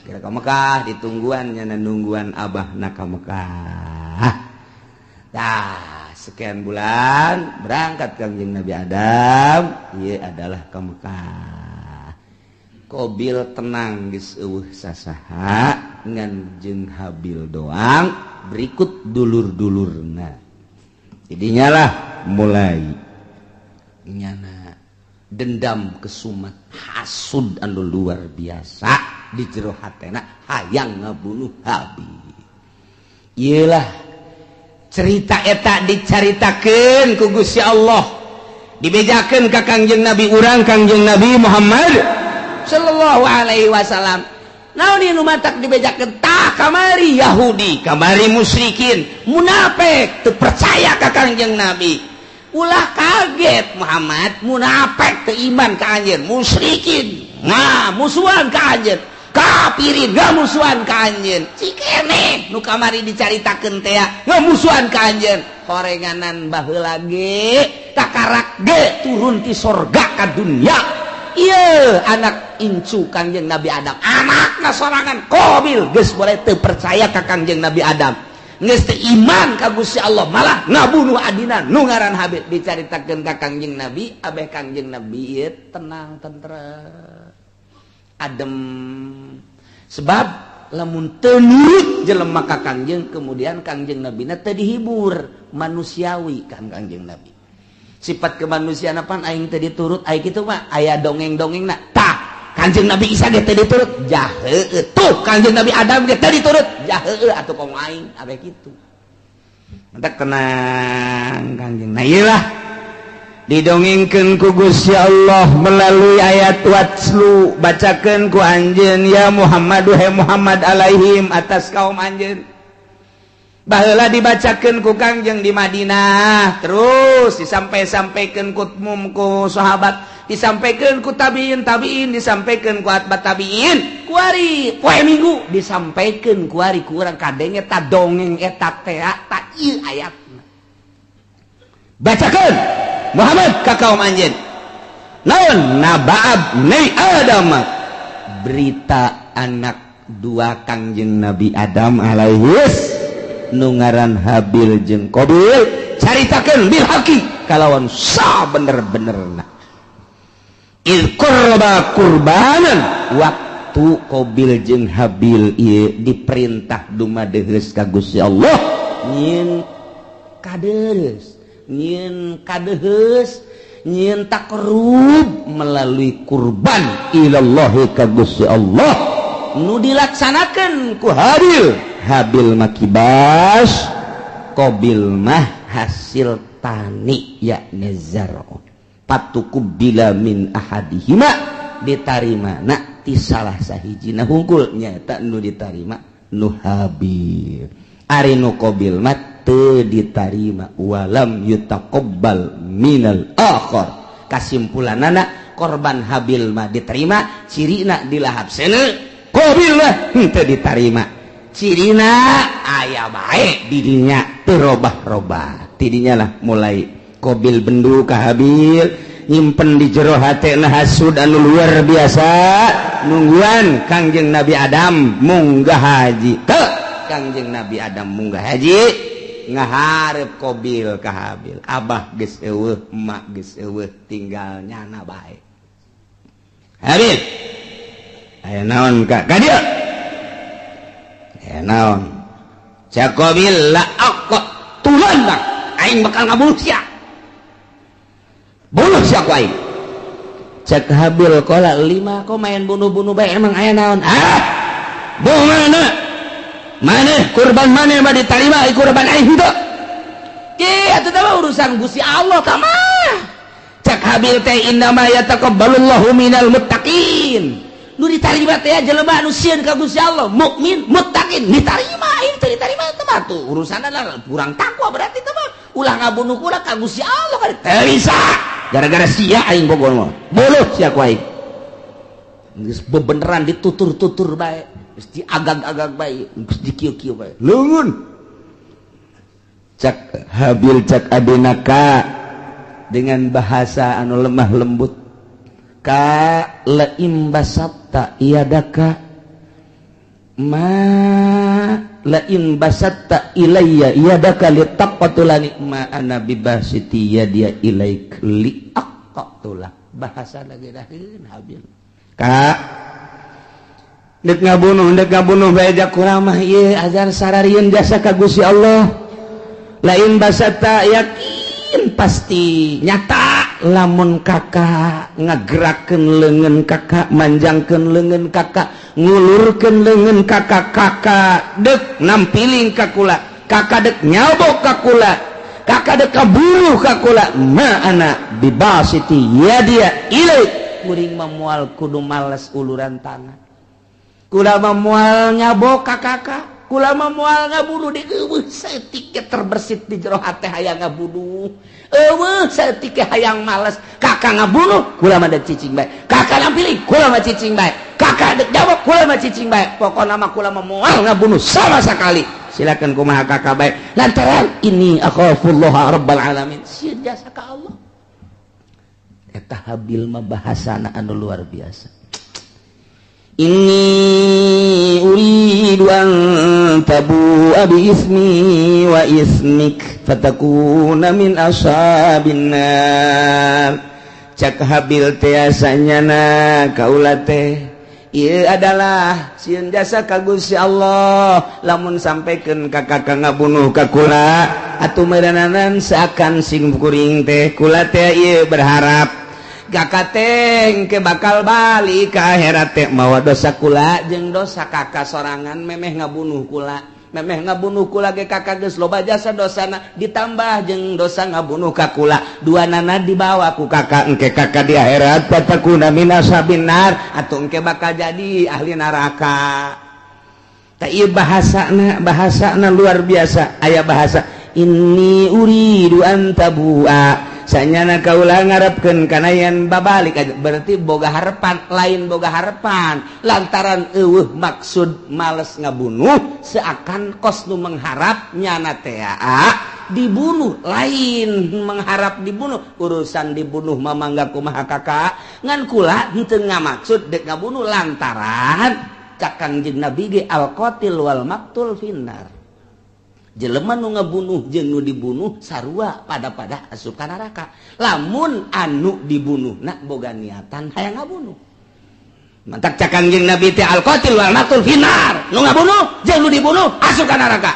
Kira ka Mekah ditungguan, nya nungguan abah na ka Mekah. Tah, sekian bulan berangkat Kangjeng Nabi Adam ieu adalah ka Mekah. Kobil tenang, geus eueuh sasaha, ngan jeung Habil doang berikut dulur-dulurna. Jadinya lah mulai nyana dendam, kesumat, hasud anu luar biasa di jero hatena, hayang ngabunuh Habil. Iyalah, cerita eta dicaritakeun ku Gusti Allah, dibejakeun ka Kangjeng Nabi urang, Kangjeng Nabi Muhammad sallallahu alaihi wasallam. Naon ieu nu matak dibejakeun? Tah, kamari Yahudi, kamari musyrikin, munafik teu percaya ka Kangjeng Nabi. "Ulah kaget, Muhammad, munafik teu iman ka anjeun, musyrikin nah musuhan ka anjeun, kafirin ngamusuhan ka anjeun. Cikene nu kamari dicaritakeun teh ngamusuhan ka anjeun, horenganan baheula ge takarak ge turun ti sorga ka dunya. Ieu anak incu Kangjeng Nabi Adam, anakna sorangan Qabil, geus boleh teu percaya ka Kangjeng Nabi Adam, geus teu iman ka Gusti Allah, malah ngabunuh adina nu ngaran Habil." Dicaritakeun ka Kangjeng Nabi, abeh Kangjeng Nabi ieu tenang, tentrem, adem, sebab lamun teu nurut jelema ka Kangjeng, kemudian Kangjeng Nabi na teu dihibur. Manusiawi kan Kangjeng Nabi, sifat kemanusiaan apaan aing teu diturut, aing kitu mah aya dongeng-dongeng na. Tah, Kanjeng Nabi Isa ge teu diturut, jaheueuh. Tuh, Kanjeng Nabi Adam ge teu diturut, jaheueuh atuh komo aing, abeh kitu. Mentak tenang Kanjeng. Nah, ieu lah didongengkeun ku Gusti Allah melalui ayat "Watslu", bacakeun ku anjeun ya Muhammad, he Muhammad, "alaihim", atas kaum anjeun. Baheula dibacakeun ku Kangjeng di Madinah, terus disampai-sampaikan ku mum, ku sahabat, disampaikan ku tabiin tabiin, disampaikan ku atba tabiin. Kuari poe Minggu disampaikan kuari ku urang kadenge ta dongeng eta teh. Ta ieu ayatna, bacakeun Muhammad ka kaum anjeun. Naon? "Naba'ab nei Adam", berita anak dua Kangjeng Nabi Adam alaihis nu ngaran Habil jeung Qabil, caritakeun "bil haqi", kalawan sa bener-benerna. "Id qurba qurbanan", waktu Qabil jeung Habil ieu diperintah dumadeheus ka Gusti Allah nyieun kadeus, nyieun kadeheus, nyieun takarub melalui kurban "ilallahi", ka Gusti Allah, nu dilaksanakan ku Habil. Habil mah kibas, Qabil mah hasil tani, yakni zar'un. "Fatuqubbila min ahadihima", ditarima na ti salah sahijina hungkul, nyaeta nu ditarima nu Habil, ari nu Qabil mah teu ditarima. "Walam yutaqabbal minal akhar". Kasimpulanana, korban Habil mah diterima, cirina dilahap seuneu. Qabil mah henteu ditarima, cirina aya bae didinya, teu robah-robah. Tidinya lah mulai Qabil bendu ka Habil. Nyimpen di jero hatena hasud anu luar biasa, nungguan Kangjeng Nabi Adam munggah haji. Teu Kangjeng Nabi Adam munggah haji, ngaharep Kobil ka Habil, "Abah geus euweuh, emak geus euweuh, tinggal nyana bae." "Habil, aya naon ka ka dieu? Aya naon?" Cak Kobil, "La aqtulannak, aing bakal ngabunuh sia, bunuh sia ku aing." Cek Habil, "Qala lima, kok main bunuh-bunuh bae? Emang aya naon?" "Ah, bunuh mana mana kurban mana mah diterima, kurban aing henteu. Ki atuh mah urusan Gusti Allah ka mah." Cek Habil teh, "Innama yataqabbalullahu minal muttaqin, nu ditarima teh jelema anu sieun ka Gusti Allah, mukmin muttaqin ditarima. Aing teu ditarima teh mah tuh urusanna kurang takwa berarti teh mah. Ulah ngabunuh kula ka Gusti Allah kan teu bisa. Gara-gara sia aing bogor mah bunuh sia ku aing." Geus bebeneran ditutur-tutur bae, geus diagag-agag bae, geus dikieu-kieu bae, leungeun. Cak Habil, cak adina ka dengan bahasa anu lemah lembut, "Ka, laim basatta yadaka ma lain basatta ilayya yadaka litaqtulani ma ana bibasiti yadiya ilaik li aqtula." Bahasa lagi dahin Habil, "Ka, dek ngabunuh bae jak kula mah ieu ajar sararieun jasa ka Gusti Allah. Lain basatta, yakin pasti nyata lamun kakak ngagerakeun leungeun kakak, manjangkeun leungeun kakak, ngulurkeun leungeun kakak, kakak dek nampiling ka kula, kakak dek nyabok ka kula, kakak dek kabunuh ka kula, ma ana bibasiti yadiya ilaik, kuring mah moal kudu males uluran tangan. Kula mah moal nyabok ka kakak, kula mah moal ngabunuh." Di euweuh saeutik terbersit di jero hate hayang ngabunuh, euweuh saeutik hayang males. Kakak ngabunuh, kula mah dek cicing bae. Kakak nampiling, kula mah cicing bae. Kakak dek jawab, kula mah cicing bae. Pokokna mah kula mah moal ngabunuh sama sekali. Silakan kumaha kakak bae, lantaran ini akhafullah rabbal alamin, sieun jasa ka Allah. Eta Habil mah bahasana anu luar biasa, "Inni uridu an tabu'a bi ismi wa ismik fatakuna min ashabin nar." Cak Habil teh, "Sanyana kaula teh ieu adalah sieun jasa ka Gusti Allah. Lamun sampaikeun ka kakak ngabunuh ka kula, atuh meureunanan seakan sing kuring teh, kula teh ieu berharap kakak teh ke bakal balik ke akhirat teh mawa dosa kula jeung dosa kakak sorangan. Memeh ngabunuh kula, memeh ngabunuh kula ge kakak geus loba jasa dosana, ditambah jeung dosa ngabunuh ka kula, dua nana dibawa ku kakak, engke kakak di akhirat fatakuna min ashabin nar, atau engke bakal jadi ahli neraka." Tak, ieu bahasana, bahasana luar biasa. Aya bahasa inni uridu an tabua, sanyana kaula ngarepkeun kana yen babalik aja, berarti boga harapan. Lain boga harapan, lantaran euweuh maksud males ngabunuh, seakan kos nu mengharap nyana teh dibunuh. Lain mengharap dibunuh, urusan dibunuh mah mangga kumaha kakak, ngan kula henteu ngamaksud dek ngabunuh, lantaran cak Kangjeng Nabi ge al qatil wal maktul finnar, jelema nu ngabunuh jeung nu dibunuh sarua pada pada asup ka neraka, lamun anu dibunuh nak boga niatan hayang ngabunuh. Mantak cak Kangjeng Nabi teh al qatil wal maktul finnar, nu ngabunuh jeung nu dibunuh asup ka neraka.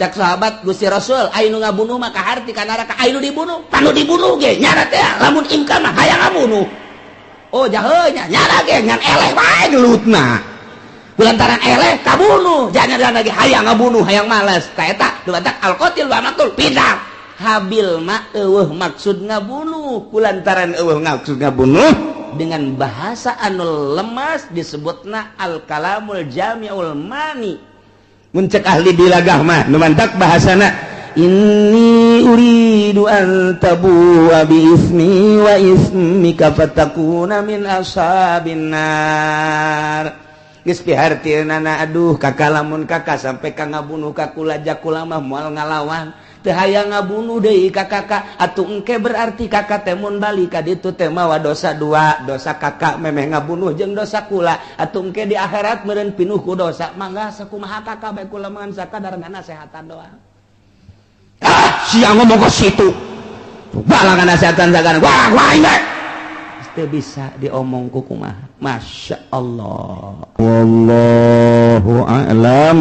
Cak sahabat, "Gusti Rasul, aya nu ngabunuh mah kaharti ka neraka, aya nu dibunuh?" "Panu dibunuh ge nyana teh lamun imkan mah hayang ngabunuh." "Oh, jahe nya, nyana ge ngan eleh wae gelutna, lantaran eleh kabunuh, jangan lagi hayang ngabunuh, hayang males." Ta eta dumatak al qatil wa maktul finnar. Habil mah euweuh maksud ngabunuh, kulantaran euweuh maksud ngabunuh, dengan bahasa anu lemas disebutna al kalamul jami'ul mani mun cek ahli bilagah mah. Nu mantak bahasana inni uridu an tabu'a bi ismi wa ismika fatakuna min ashabin nar. Geus pihartieunana, "Aduh kakak, lamun kakak sampai ka ngabunuh ka kula, jak kula mah moal ngalawan." Teu hayang ngabunuh deui ka kakak. Atuh engke berarti kakak teh mun balik ka ditu teh mawa dosa dua, dosa kakak memeh ngabunuh jeung dosa kula. Atuh engke di akhirat meureun pinuh ku dosa. Mangga sakumaha kakak bae, kula mah sakadar ngasehatan doang. Ah, sia ngomong ke situ. Balang nasehatan sagana. Wah, wah, ini. Teu bisa diomong ku kumaha. Masya Allah. Wallahu a'lam.